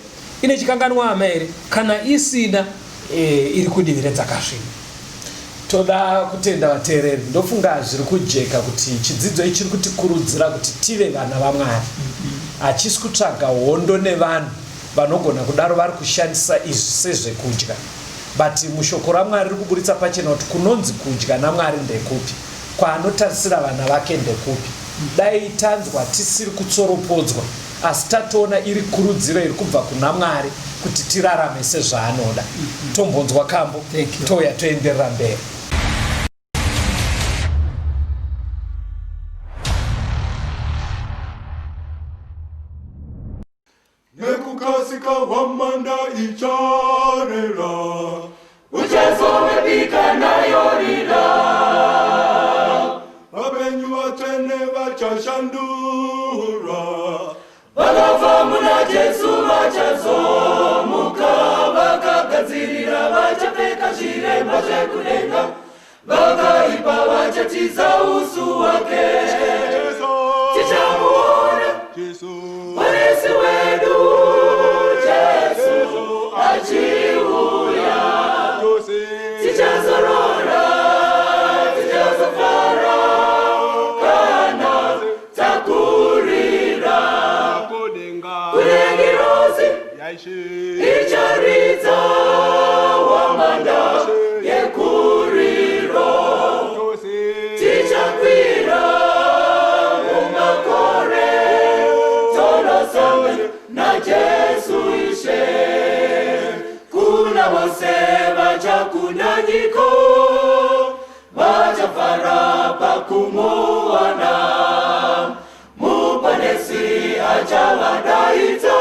ine chikanganwa hama here, kana isina, iri kudivi redzakasviba. Toda kutenda vateereri, ndofunga zviri kujeka kuti chidzidzo ichi chiri kutikurudzira kuti tive vana vaMwari. Hachisi kutsvaga hondo nevanhu vanogona kudaro vari kushandisa izvi sezvekudya, but mushoko raMwari riri kuburitsa pachena kuti kunonzi kudya naMwari ndekupi, kwaanotarisira vana vake ndekupi. Dai tanzwa tisiri kutsoropodzwa, asi tatoona iri kurudziro iri kubva kuna Mwari kuti tirarame sezvaanoda. Tombonzwa kambo, Thank you. touya toenderera mberi. Nekukasika hwamanda icharera, uchazovepika nayo rira, vapenyu vatsvene vachashandurwa, vakafa muna Jesu vachazomuka, vakagadzirira vachapfeka zviremba zvekudenga, vakaipa vachatiza usu hwake. Tichamuona Ponesi wedu. Vachakunda nyika, vachafara pakumuwana. Muponesi achavadaidza,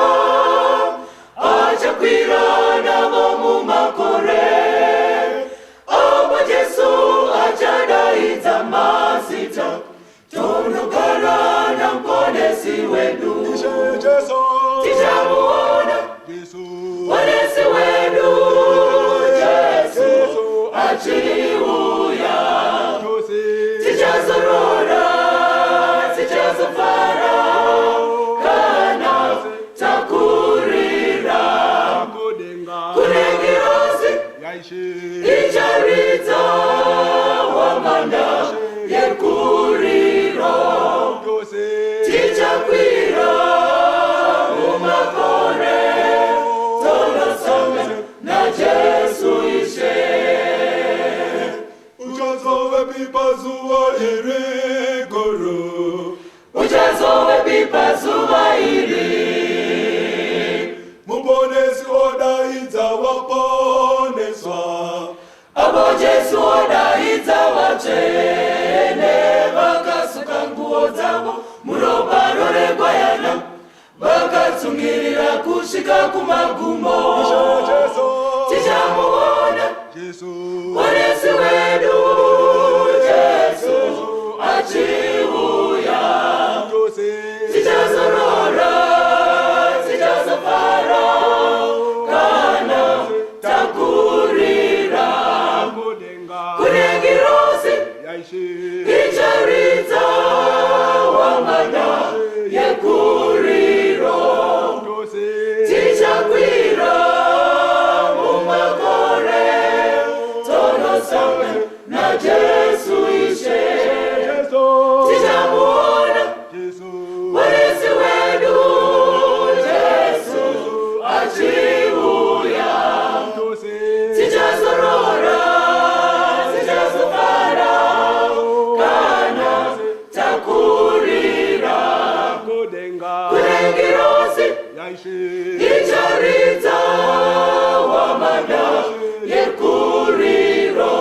achakwira navo mumakore. Apo Jesu achadaidza mazita, tonogara naMuponesi wedu. Tichamuona Muponesi wedu Jesu achiuya. Tichazorora, tichazofara kana takurira. Kune ngirozi icharidza hwamanda yekuriro. Tichakwira mumakore, tonosangana naJesu Ishe. Uchazovepi pazuva iri guru? Uchazovepi pazuva iri? Muponesi odaidza waponeswa. Apo Jesu odaidza vatsvene, vakasuka nguo dzavo muropa reGwayana, vakatsungirira kusvika kumagumo. Tichamuona Muponesi wedu Jesu achiuya. Tichazorora, tichazofara kana takurira. Kune ngirozi icharidza hwamanda yekuriro. Tichakwira mumakore, tonosangana naJesu Ishe. Tichamuona Muponesi wedu Jesu achiuya. Tichazorora, tichazofara kana takurira. Kune ngirozi icharidza hwamanda yekuriro.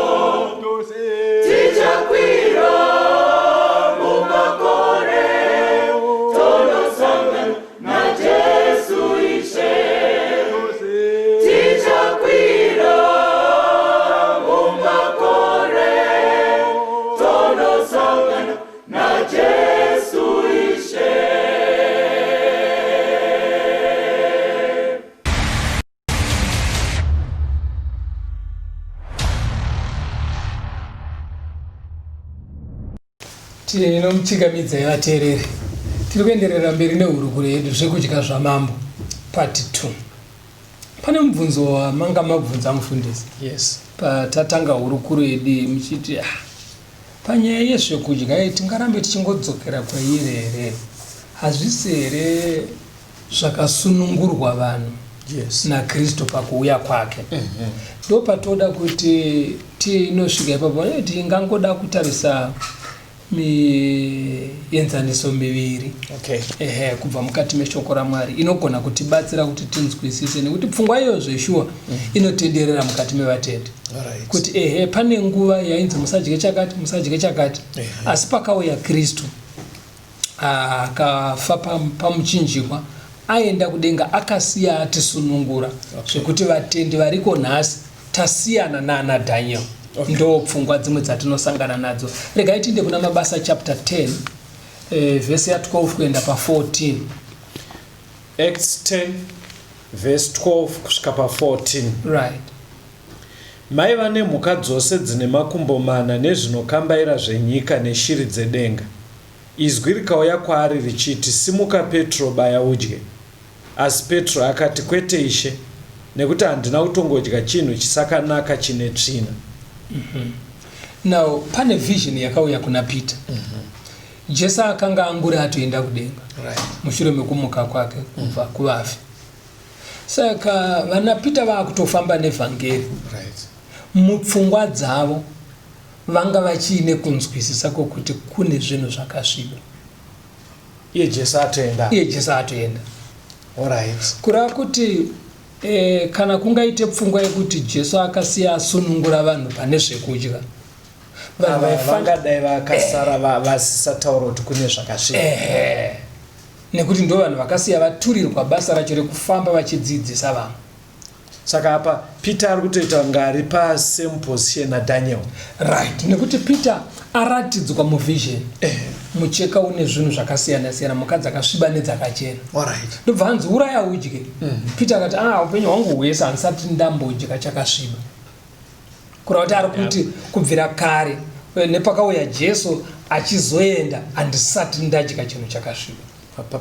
Tichakwira mumakore, tonosangana naJesu Ishe. Tichakwira mumakore, tonosangana naJesu Ishe. Tinomuchingamidzai vateereri. Tiri kuenderera mberi nehurukuro yedu, Zvekudya zvaMambo Part 2. Pane mubvunzo wamanga mabvunza, mufundisi, Yes. patatanga hurukuro yedu, muchiti, ah, panyaya yezvekudya iyi tingarambe tichingodzokera kwairi here? Hazvisi here zvakasunungurwa vanhu naKristu pakuuya kwake? Ndo patoda kuti tinosvika ipapo. Tingangoda kutarisa mienzaniso miviri, ehe, kubva mukati meshoko raMwari inogona kutibatsira kuti tinzwisise, nekuti pfungwa iyo zveshuwa inotenderera mukati mevatendi, kuti ehe, pane nguva yainzi musadye chakati, musadye chakati, asi pakauya Kristu, akafa pamuchinjikwa, aenda kudenga, akasiya atisunungura zvekuti vatendi variko nhasi tasiyana naana Daniel. Ndo pfungwa dzimwe dzatinosangana nadzo. Regai tiinde kuna Mabasa chapter 10, vhesi ya12 kuenda pa14. Acts 10 verse 12 kusvika pa14. Right. Maiva nemhuka dzose dzine makumbo mana nezvinokambaira zvenyika neshiri dzedenga. Izwi rikauya kwaari richiti, "Simuka Petro, baya udye." Asi Petro akati, "Kwete Ishe, nekuti handina kutongodya chinhu chisakanaka chine tsvina." Now pane vision yakauya kuna Peter. Jesu akanga anguri atoenda kudenga mushure mekumuka kwake kubva kuvafi. Saka vana Peter vaakutofamba nevhangeri. Mupfungwa dzavo vanga vachiine kunzwisisa kwokuti kune zvinhu zvakasviba. Iye Jesu atoenda. Iye Jesu atoenda. Kureva kuti E, kana kungaite pfungwa yekuti Jesu akasiya asunungura vanhu pane zvekudya, vanhu vangadai vakasara vasisataura kuti kune zvakasviba. Ehe, nekuti ndo vanhu vakasiya vaturirwa basa racho rekufamba vachidzidzisa vamwe. Saka apa Peter ari kutoita kunge ari pasame position naDaniel. Right, nekuti Peter aratidzwa muvision mucheka une zvinhu zvakasiyana siyana, mhuka dzakasviba nedzakachena. Alright. Ndobva anzi uraya udye. Peter akati ah, upenyu hwangu hwese handisati ndambodya chakasviba. Kureva kuti ari kuti kubvira kare nepakauya Jesu achizoenda handisati ndadya chinhu chakasviba.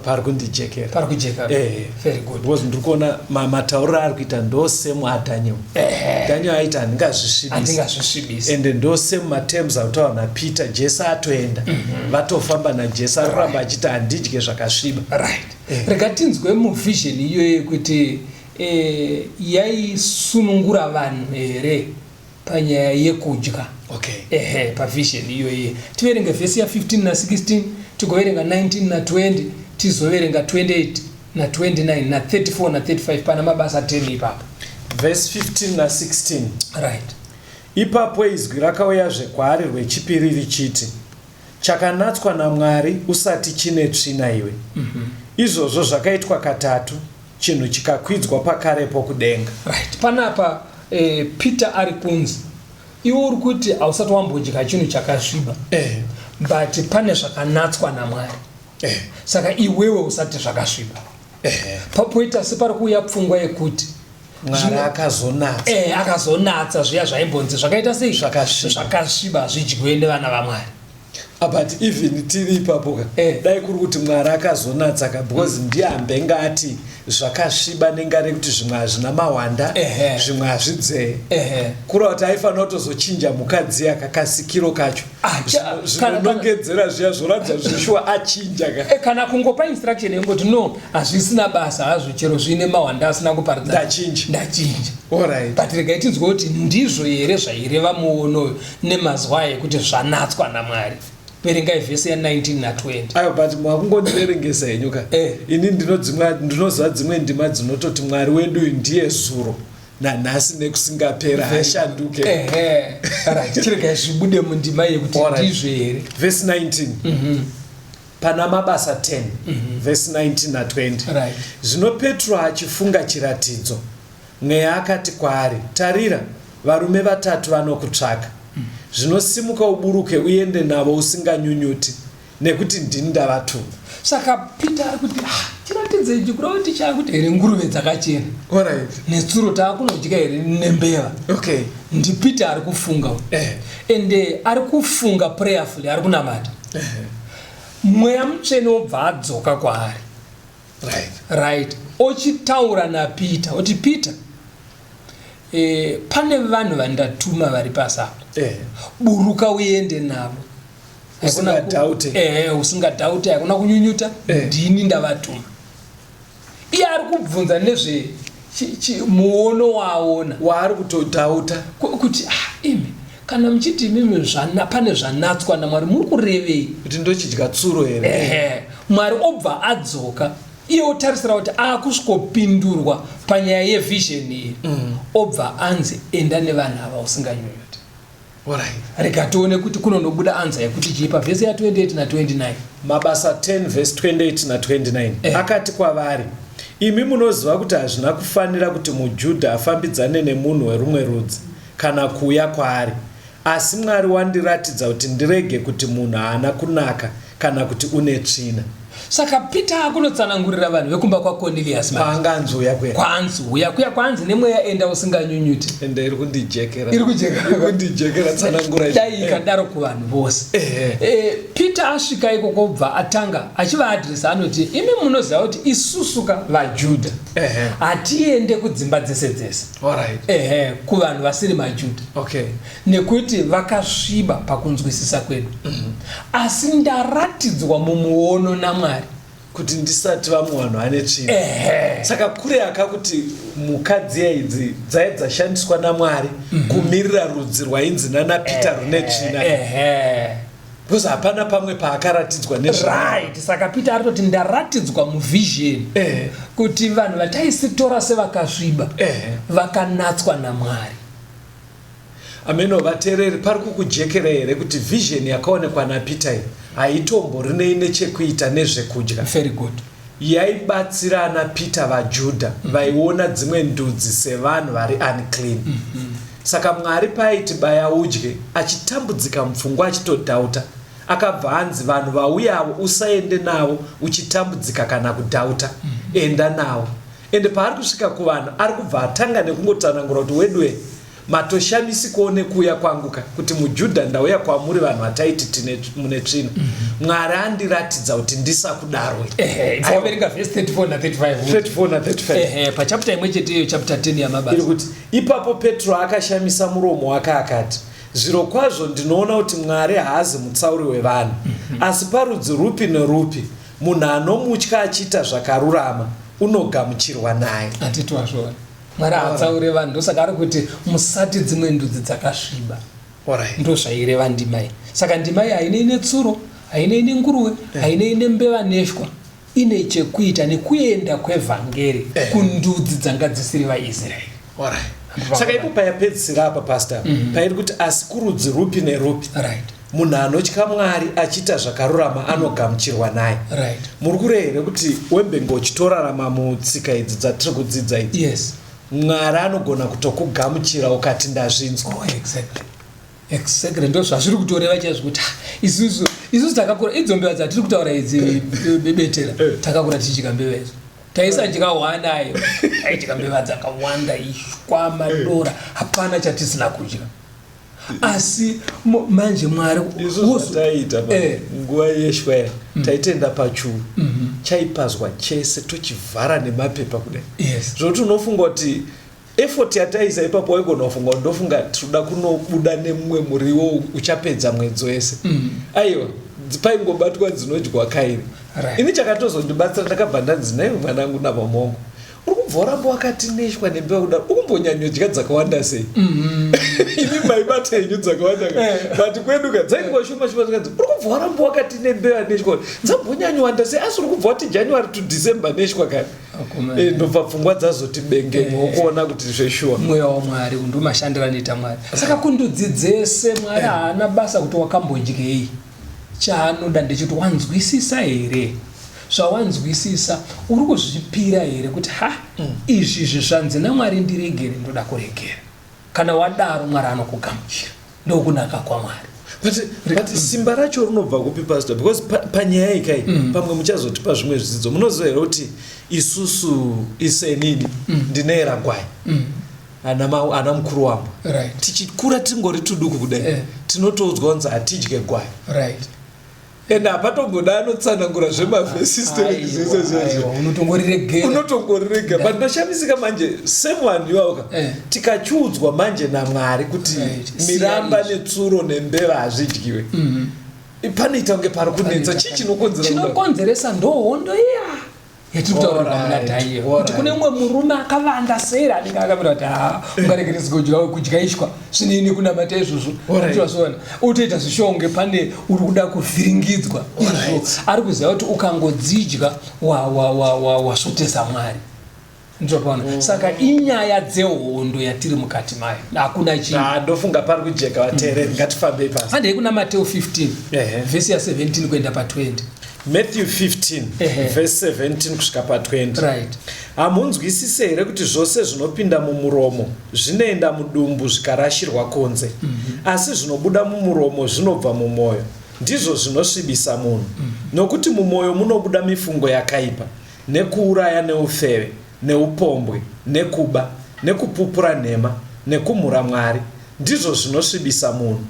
Pari kundijekera. Pari kujeka. Very good. Because ndiri kuona matauriro aari kuita ndo same aDaniel. Daniel aiti handingazvisvibisi. Handingazvisvibisi. Ende ndo same materms akutaura naPeter. Jesu atoenda. Vatofamba naJesu ari kuramba achiti handidye zvakasviba. Right. Rega tinzwe muvision iyoyo kuti yaisunungura vanhu here panyaya yekudya. Okay. Ehe, pavision iyoyi tiverenge vhesi ya 15 na 16, tigoverenga 19 na 20, tizoverenga 28 na 29 na 34 na 35 pana Mabasa 10 ipapo. Vhesi 15 na 16. Right. Ipapo izwi rakauyazve kwaari rwechipiri richiti, Chakanatswa naMwari usati chine tsvina iwe. Izvozvo zvakaitwa katatu, chinhu chikakwidzwa pakarepo kudenga. Right. Panapa Peter ari kunzi iwe uri kuti hausati wambodya chinhu chakasviba, but pane zvakanatswa naMwari. Saka iwewe usati zvakasviba. Poita separi kuuya pfungwa yekuti Mwari akazonatsa. Akazonatsa zviya zvaimbonzi zvakaita sei? Zvakasviba. Zvakasviba zvidyiwe nevana vaMwari. But even tiri ipapo ka, dai kuri kuti Mwari akazonatsa ka, because ndiye ambenga ati zvakasviba nenga rekuti zvimwe hazvina mawanda, zvimwe hazvidzee. Kureva kuti aifanira kutozochinja mhuka dziya kakasikiro kacho. Zvinonongedzera zviya zvoratidza zveshuwa achinja ka. Kana kungopa instruction yekungoti no, hazvisina basa hazvo chero zviine mawanda asina kuparidza. Ndachinja. Ndachinja. Alright. But regai tinzwe kuti ndizvo here zvaireva muono uyu nemazwi aya ekuti zvanatswa naMwari. Verengai vhesi ya 19 na 20. Aiwa, but makungondiverengesa henyu ka. Ini ndinoziva dzimwe ndima dzinototi Mwari wedu uyu ndiye zuro nanhasi nekusingapera, haashanduke. Ehe. Right, chiregai zvibude mundima yekuti ndizvo here. Vhesi 19. Pana Mabasa 10, vhesi 19 na 20. Right. Zvino Petro achifunga chiratidzo, Mweya akati kwaari, Tarira, varume vatatu vanokutsvaka. Zvino simuka uburuke uende navo usinganyunyuti, nekuti ndini ndavatuma. Saka Peter ari kuti, chiratidzo ichi kureva kuti chaakuti here nguruve dzakachena? Alright. Netsuro taakunodya here nembeva? Okay. NdiPeter ari kufunga uyu. Ende ari kufunga prayerfully, ari kunamata. Mweya Mutsvene wobva adzoka kwaari. Right. Right. Ochitaura naPeter, oti Peter, pane vanhu vandatuma vari pasi apa. Buruka uende navo. Usingadhaute. Usingadhaute, hakuna kunyunyuta, ndini ndavatuma. Iye ari kubvunza nezve muono waaona. Waari kutodhauta. Kuti, imi, kana muchiti imimi pane zvanatswa naMwari, muri kurevei? Kuti ndochidya tsuro here? Mwari obva adzoka, iye otarisira kuti akusvikopindurwa panyaya yevision iyi. Obva anzi enda nevanhu ava usinganyunyuti. Alright. Rega tione kuti kunonobuda anza yekuti chii pavhesi ya 28 na 29. Mabasa 10 vhesi 28 na 29. Akati kwavari, imi munoziva kuti hazvina kufanira kuti muJudha afambidzane nemunhu werumwe rudzi kana kuuya kwaari. Asi Mwari wandiratidza kuti ndirege kuti munhu haana kunaka kana kuti une tsvina. Saka Peter akunotsanangurira vanhu vekumba kwaCornelius manje. Kwaanganzi uya kuya. Kwaanzi uya kuya, kwaanzi nemweya enda usinganyunyuti. Ende iri kundijekera. Iri kujeka. Iri kundijekera tsanangura izvi. Dai ikadaro kuvanhu vose. Peter asvika ikoko obva atanga achivaadresa anoti imi munoziva kuti isusu ka vaJudha hatiende kudzimba dzese dzese. Alright. Kuvanhu vasiri maJudha. Okay. Nekuti vakasviba pakunzwisisa kwedu. Asi ndaratidzwa mumuono naMwari kuti ndisati vamwe vanhu vane tsvina. Saka kure akakuti mhuka dziya idzi dzaiva dzashandiswa naMwari kumirira rudzi rwainzi nana Peter rune tsvina. Because hapana pamwe paakaratidzwa nezve. Right, saka Peter ari toti ndaratidzwa muvision kuti vanhu vataisitora sevakasviba vakanatswa naMwari. Ameno vateereri, pari kukujekera here kuti vision yakaonekwa naPeter iyi haitomborinei nechekuita nezvekudya? Very good. Yaibatsira ana Peter vaJudha vaiona dzimwe ndudzi sevanhu vari unclean. Saka Mwari paaiti baya udye, achitambudzika mupfungwa achitodhauta, akabva anzi vanhu vauyavo usaende navo uchitambudzika kana kudhauta, enda navo. Ende paari kusvika kuvanhu ari kubva atanga nekungotsanangura kuti weduwe Matoshamisikawo nekuuya kwangu ka kuti muJudha ndauya kwamuri vanhu vataiti tine mune tsvina. Mwari andiratidza kuti ndisakudaroi. Ehe, ibva waverenga vhesi 34 na 35. 34 na 35. Ehe, pachapter imwe chete iyoyo chapter 10 Iri yamabasa. kuti ipapo Petro akashamisa muromo wake akati, Zvirokwazvo ndinoona kuti Mwari haazi mutsauri wevanhu, asi parudzi rupi nerupi munhu anomutya achiita zvakarurama unogamuchirwa naye. Handiti wazviona? Mwari haatsaure vanhu ndosaka ari kuti musati dzimwe ndudzi dzakasviba. Ndozvaireva ndima iyi. Saka ndima iyi hainei netsuro, hainei nenguruwe, hainei nembeva neshwa. Ine chekuita nekuenda kwevhangeri kundudzi dzanga dzisiri vaIsraeri. Saka ipo payapedzisira apa pastor pairi kuti asi kurudzi rupi nerupi munhu anotya Mwari achiita zvakarurama anogamuchirwa naye. Muri kureva here kuti wembenge uchitorarama mutsika idzi dzatiri kudzidza idzi? Yes. Mwari anogona kutokugamuchira ukati ndazvinzwa. Oh, exactly. Exactly. Ndo zvazviri kutoreva chaizvo kuti isusu isusu takakura idzo mbeva dzatiri kutaura idzi betera takakura tichidya mbeva idzo. Taisadya hwana ayo. Taidya mbeva dzakawanda ishwa madora hapana chatisina kudya. Asi manje Mwari isu zvataiita nguva yeshwa ya taitenda pachuru chaipazwa chese tochivhara nemapepa kudai. Yes. Zvokuti unofunga kuti effort yataiisa ipapo waigona kufunga kuti ndofunga tinoda kunobuda nemumwe muriwo uchapedza mwedzi wese. Aiwa, paingobatwa dzinodyiwa kairi. Ini chakatozondibatsira ndakabva ndanzi naiwe mwanangu namamongo uri kubva waramba wakati neshwa nembeva kudaro ukumbonyanyodya dzakawanda sei? Imi maibata henyu dzakawanda ka but kwedu ka dzaingova shoma shoma zvikanzi uri kubva waramba wakati nembeva neshwa dzambonyanyowanda sei asi uri kubva wati January to December neshwa kani? Ndobva pfungwa dzazoti benge wokuona kuti zveshuwa. Mweya waMwari ndomashandiro anoita Mwari. Saka kundudzi dzese Mwari haana basa kuti wakambodyei. Chaanoda ndechekuti wanzwisisa here? Zvawanzwisisa uri kuzvipira here kuti ha izvi izvi zvanzi naMwari ndiregere ndoda kuregera. Kana wadaro Mwari anokugamuchira. Ndokunaka kwaMwari. But simba racho rinobva kupi pastor? Because panyaya iyi kai pamwe muchazotipa zvimwe zvidzidzo. Munoziva here kuti isusu isenini ndine ragwai. Ana mukuru wangu. Tichikura tingori tuduku kudai tinotoudzwa kunzi hatidye gwai. And hapatomboda anotsanangura zvemavhesi zvese zvese. Unotongoriregera. Unotongoriregera. But ndoshamisika manje same one iwawo ka. Tikachiudzwa manje naMwari kuti miramba netsuro nembeva hazvidyiwe. Panoita kunge pari kunetsa. Chii chinokonzera? Chinokonzeresa ndohondo iya yatiri kutaura muna Daniel kuti kune mumwe murume akavanda seri anenge akamira kuti haa ungaregeresi kudya kudya ishwa zvinei nekunamata izvozvo utozviona utoita zvishonge pane uri kuda kuvhiringidzwa izvo ari kuziva kuti ukangodzidya wasvotesa Mwari ndizvopano. Saka inyaya dzehondo yatiri mukati mayo hakuna chii. Ndofunga pari kujeka vateereri, ngatifambei pasi. Handei kuna Mateo 15 vhesi ya 17 kuenda pa 20. Matthew 15 verse 17 kusvika pa 20. Right. Hamunzwisise here kuti zvose zvinopinda mumuromo zvinoenda mudumbu zvikarashirwa kunze? Asi zvinobuda mumuromo zvinobva mumwoyo, ndizvo zvinosvibisa munhu. Nokuti mumwoyo munobuda mifungo yakaipa, nekuuraya neufeve, neupombwe, nekuba, nekupupura nhema, nekumhura Mwari, ndizvo zvinosvibisa munhu.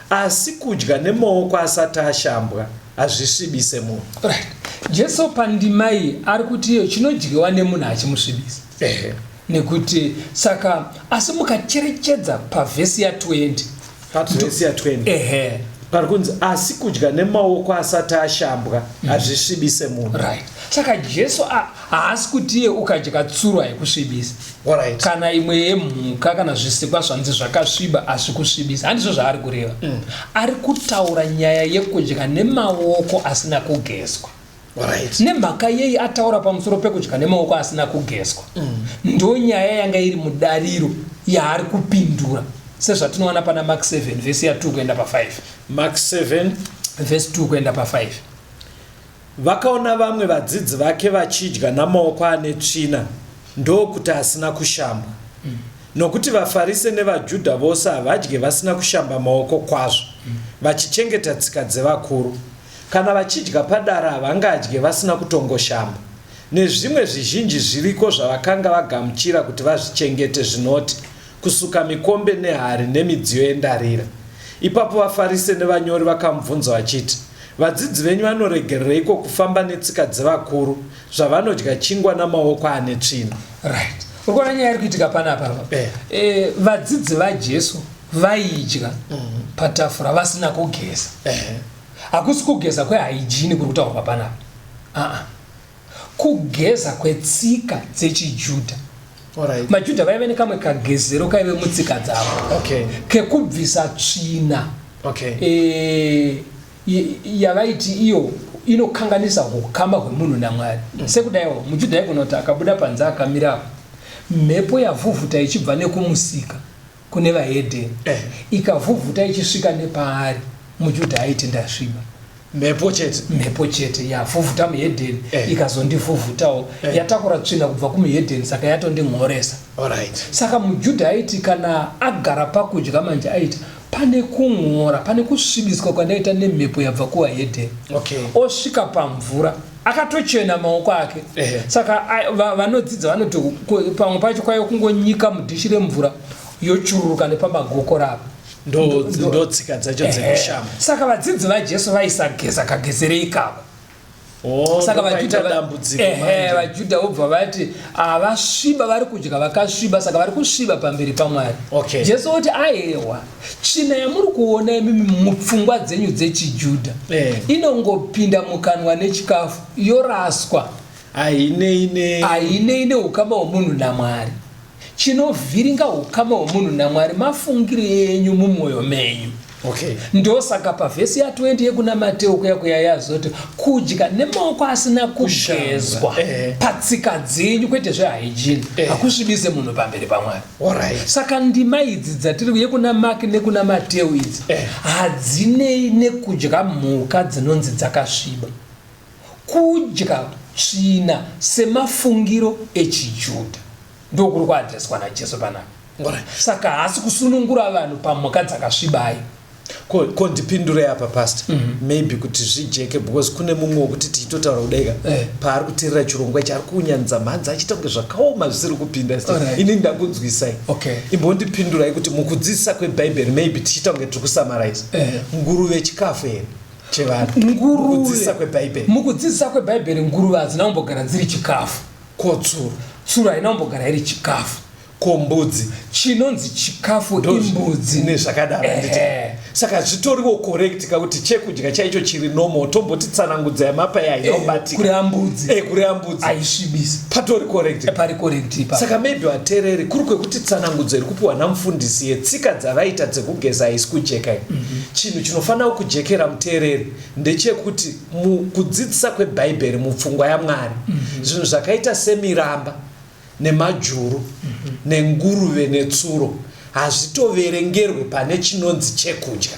Asi kudya nemaoko asati ashambwa hazvisvibise munhu. Right. Jesu pandima iyi ari kuti iyo chinodyiwa nemunhu hachimusvibisi. Nekuti saka asi mukacherechedza pavhesi ya 20. Pavhesi ya 20. Pari kunzi asi kudya nemaoko asati ashambwa hazvisvibise munhu. Right. Saka Jesu haasi kuti iye ukadya tsuro haikusvibisa. Alright. Kana imwe yemhuka kana zvisikwa zvanzi zvakasviba hazvikusvibisa. Handizvo zvaari kureva. Ari kutaura nyaya yekudya nemaoko asina kugezwa. Alright. Nemhaka yei ataura pamusoro pekudya nemaoko asina kugezwa? Ndonyaya yanga iri mudariro yaari kupindura sezvatinowana pana Mark 7 vhesi ya 2 kuenda pa5. Mark 7 vhesi 2 kuenda pa5. Vakaona vamwe vadzidzi vake vachidya namaoko ane tsvina, ndokuti asina kushambwa. Nokuti vaFarise nevaJudha vose havadye vasina kushamba maoko kwazvo, vachichengeta tsika dzevakuru. Kana vachidya padara havangadye vasina kutongoshamba. Nezvimwe zvizhinji zviriko zvavakanga vagamuchira kuti vazvichengete zvinoti, kusuka mikombe nehari nemidziyo yendarira. Ipapo vaFarise nevanyori vakamubvunza vachiti, Vadzidzi venyu vanoregerereiko kufamba netsika dzevakuru, zvavanodya chingwa namaoko ane tsvina? Right. Uri kuona nyaya iri kuitika panapa apa? Eh. Eh, vadzidzi vaJesu vaidya patafura vasina kugeza. Eh. Hakusi kugeza kwehygiene kuri kutaurwa panapa. Aa. Kugeza kwetsika dzechiJudha. Alright. MaJudha vaive nekamwe kagezero kaive mutsika dzavo. Okay. Kekubvisa tsvina. Okay. E, yavaiti iyo inokanganisa hukama hwemunhu naMwari. Sekudaiwo, muJudha aigona kuti akabuda panze akamira apo, mhepo yavhuvhuta ichibva nekumusika kune vahedheni, ikavhuvhuta ichisvika nepaari, muJudha aiti ndasviba. Mhepo chete. Mhepo chete yavhuvhuta muhedheni, Eh. ikazondivhuvhutawo, Eh. yatakura tsvina kubva kumuhedheni, saka yatondinhoresa. Alright. Saka muJudha aiti kana agara pakudya manje aiti pane kun'ora, pane kusvibiswa kwandaita nemhepo yabva kuvahedheni. Okay. Osvika pamvura akatochena maoko ake. Eh. Saka vanodzidza vanoti pamwe pacho kwaive kungonyika mudhishi remvura yochururuka nepamagokora apa. Ndo tsika dzacho dzekushamba. Saka vadzidzi vaJesu vaisageza kagezere ikako. Oh, Saka ndopaita dambudziko manje. vaJudha vobva vati havasviba, vari kudya vakasviba, saka vari kusviba pamberi paMwari. Okay. Jesu oti aewa, tsvina yamuri kuona imimi mupfungwa dzenyu dzechiJudha inongopinda mukanwa nechikafu yoraswa. Hainei ne Hainei neukama hwemunhu naMwari. Chinovhiringa ukama hwemunhu naMwari mafungiro enyu mumwoyo menyu. Okay. Ndosaka pavhesi ya 20 yekuna Mateo kuya kuya yazoti kudya nemaoko asina kugezwa Kushamba, patsika dzenyu kwete zvehygiene hakusvibise munhu pamberi paMwari. Alright. Saka ndima idzi dzatiri yekuna Mark nekuna Mateo idzi hadzinei nekudya mhuka dzinonzi dzakasviba. Kudya tsvina semafungiro echiJudha ndokuri kuadreswa naJesu panapa. Alright. Saka haasi kusunungura vanhu pamhuka dzakasvibayo. Ko ndipindure apa pastor. Maybe kuti zvijeke because kune mumwe wekuti tichitotaura kudaika paari kuteerera chirongwa ichi ari kunyanza mhanza achiita kunge zvakaoma zvisiri kupinda. Alright. Ini ndakunzwisai. Okay. Imbondipindurai kuti mukudzidzisa kwebhaibheri maybe tichiita kunge tiri kusummarize. Nguruve chikafu here chevanhu? Nguruve. Mukudzidzisa kwebhaibheri. Mukudzidzisa kwebhaibheri nguruve hadzina kumbogara dziri chikafu. Ko tsuro? Tsuro haina kumbogara iri chikafu. Ko mbudzi? Chinonzi chikafu Ndo imbudzi. Nezvakadaro, handiti? Saka zvitoriwo correct ka kuti chekudya chaicho chiri normal, tombotitsanangudza yamapa iya haina kubatika. Kureva mbudzi. Kureva mbudzi. Haisvibisi. Patori correct. Pari correct ipapo. Saka maybe vateereri kuri kwekuti tsanangudzo iri kupiwa namufundisi yetsika dzavaita dzekugeza haisi kujeka iyi. Chinhu chinofanira kujekera muteereri ndechekuti mukudzidzisa kwebhaibheri mupfungwa yaMwari, zvinhu zvakaita semiramba nemajuru nenguruve netsuro hazvitoverengerwe pane chinonzi chekudya.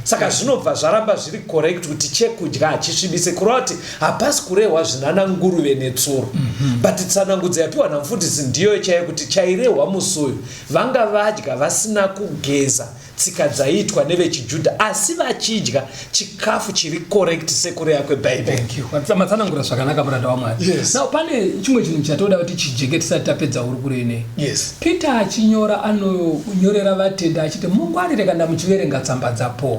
Saka zvinobva zvaramba zviri correct kuti chekudya hachisvibise, kureva kuti hapasi kurehwa zvinana nguruve netsuro. But tsanangudzo yapiwa namufundisi ndiyo chaiyo kuti chairehwa musi uyu vanga vadya vasina kugeza, tsika dzaiitwa nevechiJudha, asi vachidya chikafu chiri correct sekureya kwebhaibheri. Thank you. Matsanangura zvakanaka muranda waMwari. Yes. Now pane chimwe chinhu chatoda kuti chijeke tisati tapedza hurukuro ineyi. Yes. Peter achinyora anonyorera vatenda achiti mungwarire kana muchiverenga tsamba dzaPaul.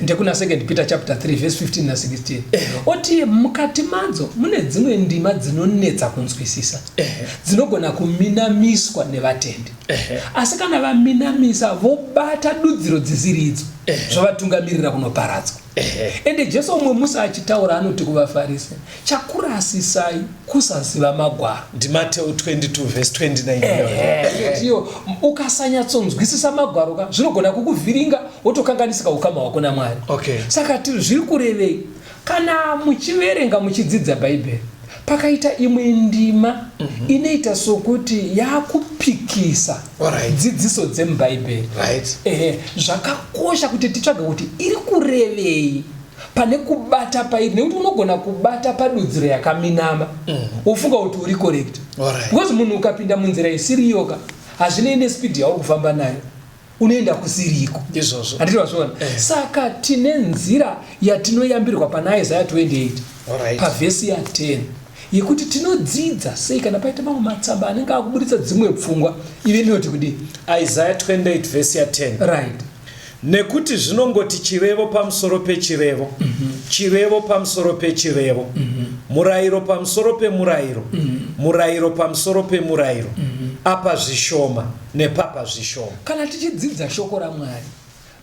Ndekuna 2 Peter chapter 3 verse 15 na 16. Oti mukati madzo mune dzimwe ndima dzinonetsa kunzwisisa. Dzinogona kuminamiswa nevatendi. Asi kana vaminamisa vobata dudziro dzisiri idzo, zvovatungamirira kunoparadzwa. Ende Jesu umwe musi achitaura anoti kuvaFarise, chakurasisai kusaziva magwaro. NdiMateu 22 vhesi 29. Iyo ukasanyatsonzwisisa magwaro ka zvinogona kukuvhiringa wotokanganisika ukama hwako naMwari. Okay. Saka zviri kurevei? Kana muchiverenga muchidzidza Bhaibheri, pakaita imwe ndima inoita sokuti yakupikisa dzidziso dzemuBhaibheri. Right. Ehe, zvakakosha kuti titsvage kuti iri kurevei pane kubata pairi, nekuti unogona kubata padudziro yakaminama wofunga kuti uri correct. Because munhu ukapinda munzira isiri iyoka, hazvinei nespeed yauri kufamba nayo, unoenda kusiriko. Ndizvozvo. Handiti wazviona? Saka tine nzira yatinoyambirwa pana Isaya 28 pavhesi ya 10 yekuti tinodzidza sei kana paita mamwe matsamba anenge akuburitsa dzimwe pfungwa. Ive inoti kudii? Isaya 28 vhesi ya 10. Right. Nekuti zvinongoti chirevo pamusoro pechirevo, chirevo pamusoro pechirevo, murayiro pamusoro pemurayiro, murayiro pamusoro pemurayiro, apa zvishoma nepapa zvishoma. Kana tichidzidza shoko raMwari,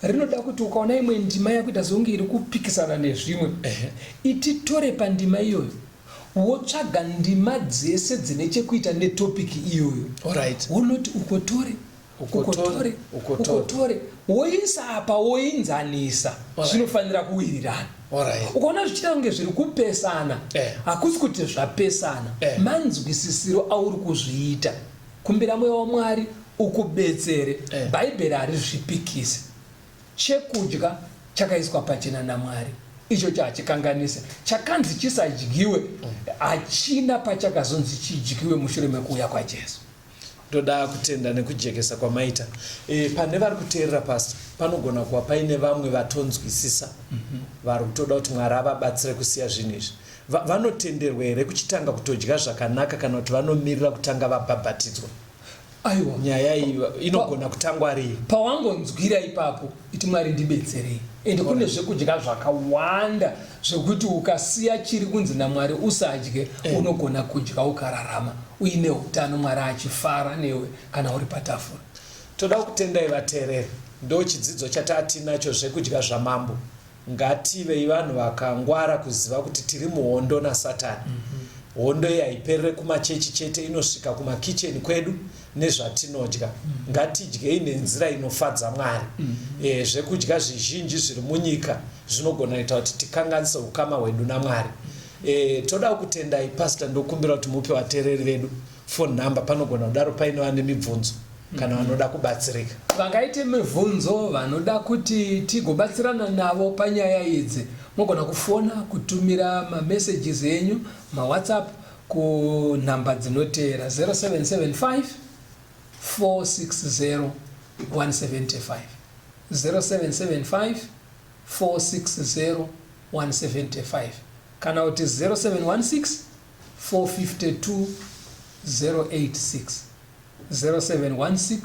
rinoda kuti ukaona imwe ndima yakuita sekunge iri kupikisana nezvimwe, ititore pandima iyoyo, wotsvaga ndima dzese dzine chekuita netopiki iyoyo. Wonoti ukotore, ukotore, ukotore, woisa apa, woinzanisa, zvinofanira kuwirirana. Ukaona zvichiita kunge zviri kupesana, hakusi kuti zvapesana, manzwisisiro auri kuzviita. Kumbira Mweya waMwari ukubetsere. Bhaibheri harizvipikisi. Chekudya chakaiswa pachena naMwari ichocho hachikanganise. Chakanzi chisadyiwe hachina pachakazonzi chidyiwe mushure mekuuya kwaJesu. Ndoda kutenda nekujekesa kwamaita. Pane vari kuteerera, Pastor, panogona kuva paine vamwe vatonzwisisa vari kutoda kuti Mwari avabatsire kusiya zvinhu izvi. Vanotenderwa here kuchitanga kutodya zvakanaka kana kuti vanomirira kutanga vabhabhatidzwa? Aiwa. Nyaya iyi inogona kutangwa rii? Pawangonzwira ipapo, iti Mwari ndibetserei. Ende kune zvekudya zvakawanda zvekuti ukasiya chiri kunzi naMwari usadye, unogona kudya ukararama uine utano, Mwari achifara newe kana uri patafura. Toda kukutendai vateereri. Ndo chidzidzo chatatinacho, zvekudya zvamambo. Ngativei vanhu vakangwara kuziva kuti tiri muhondo naSatani. Hondo iyi haiperere kumachechi chete, inosvika kumakicheni kwedu nezvatinodya. Ngatidyei nenzira inofadza Mwari. Zvekudya zvizhinji zviri munyika zvinogona kuita kuti tikanganise ukama hwedu naMwari. Toda kukutendai Pastor, ndokumbira kuti mupe vateereri vedu phone number, panogona kudaro paine vane mibvunzo kana vanoda kubatsirika. Vangaite mibvunzo, vanoda kuti tigobatsirana navo panyaya idzi, mogona kufona, kutumira mamessages enyu maWhatsApp kunhamba dzinoteera: 0775 460 175, 0775 460 175, kana kuti 0716 452 086, 0716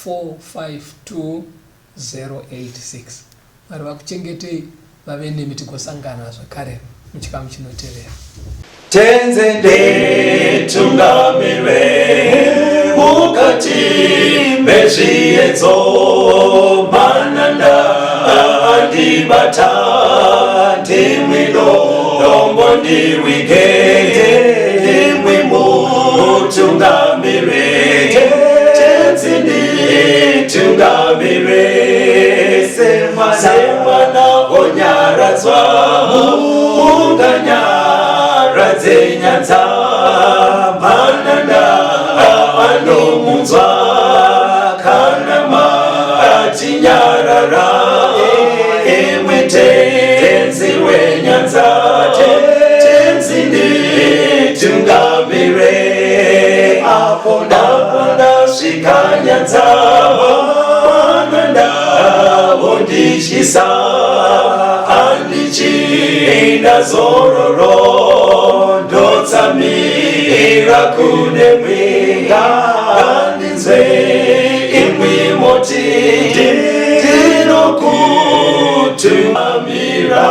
452 086. Mwari vakuchengetei, vave nemi, tigosangana zvakare muchikamu chinotevera. Tenzi nditungamire mukati mezviedzo, mananda andibata, ndimwi dombo ndiwige, ndimwi mutungamire. Tenzi nditungamire semwana onyaradzwa, munganyaradze nyanza, mananda anomunzwa kana matinyarara, imwe Tenzi wenyanza. Tenzi nditungamire apo ndasvika nyanza, mananda ondityisa, handichina zororo, ndotsamira kune mwenga, ngandinzwe imwi moti ndinokutungamira.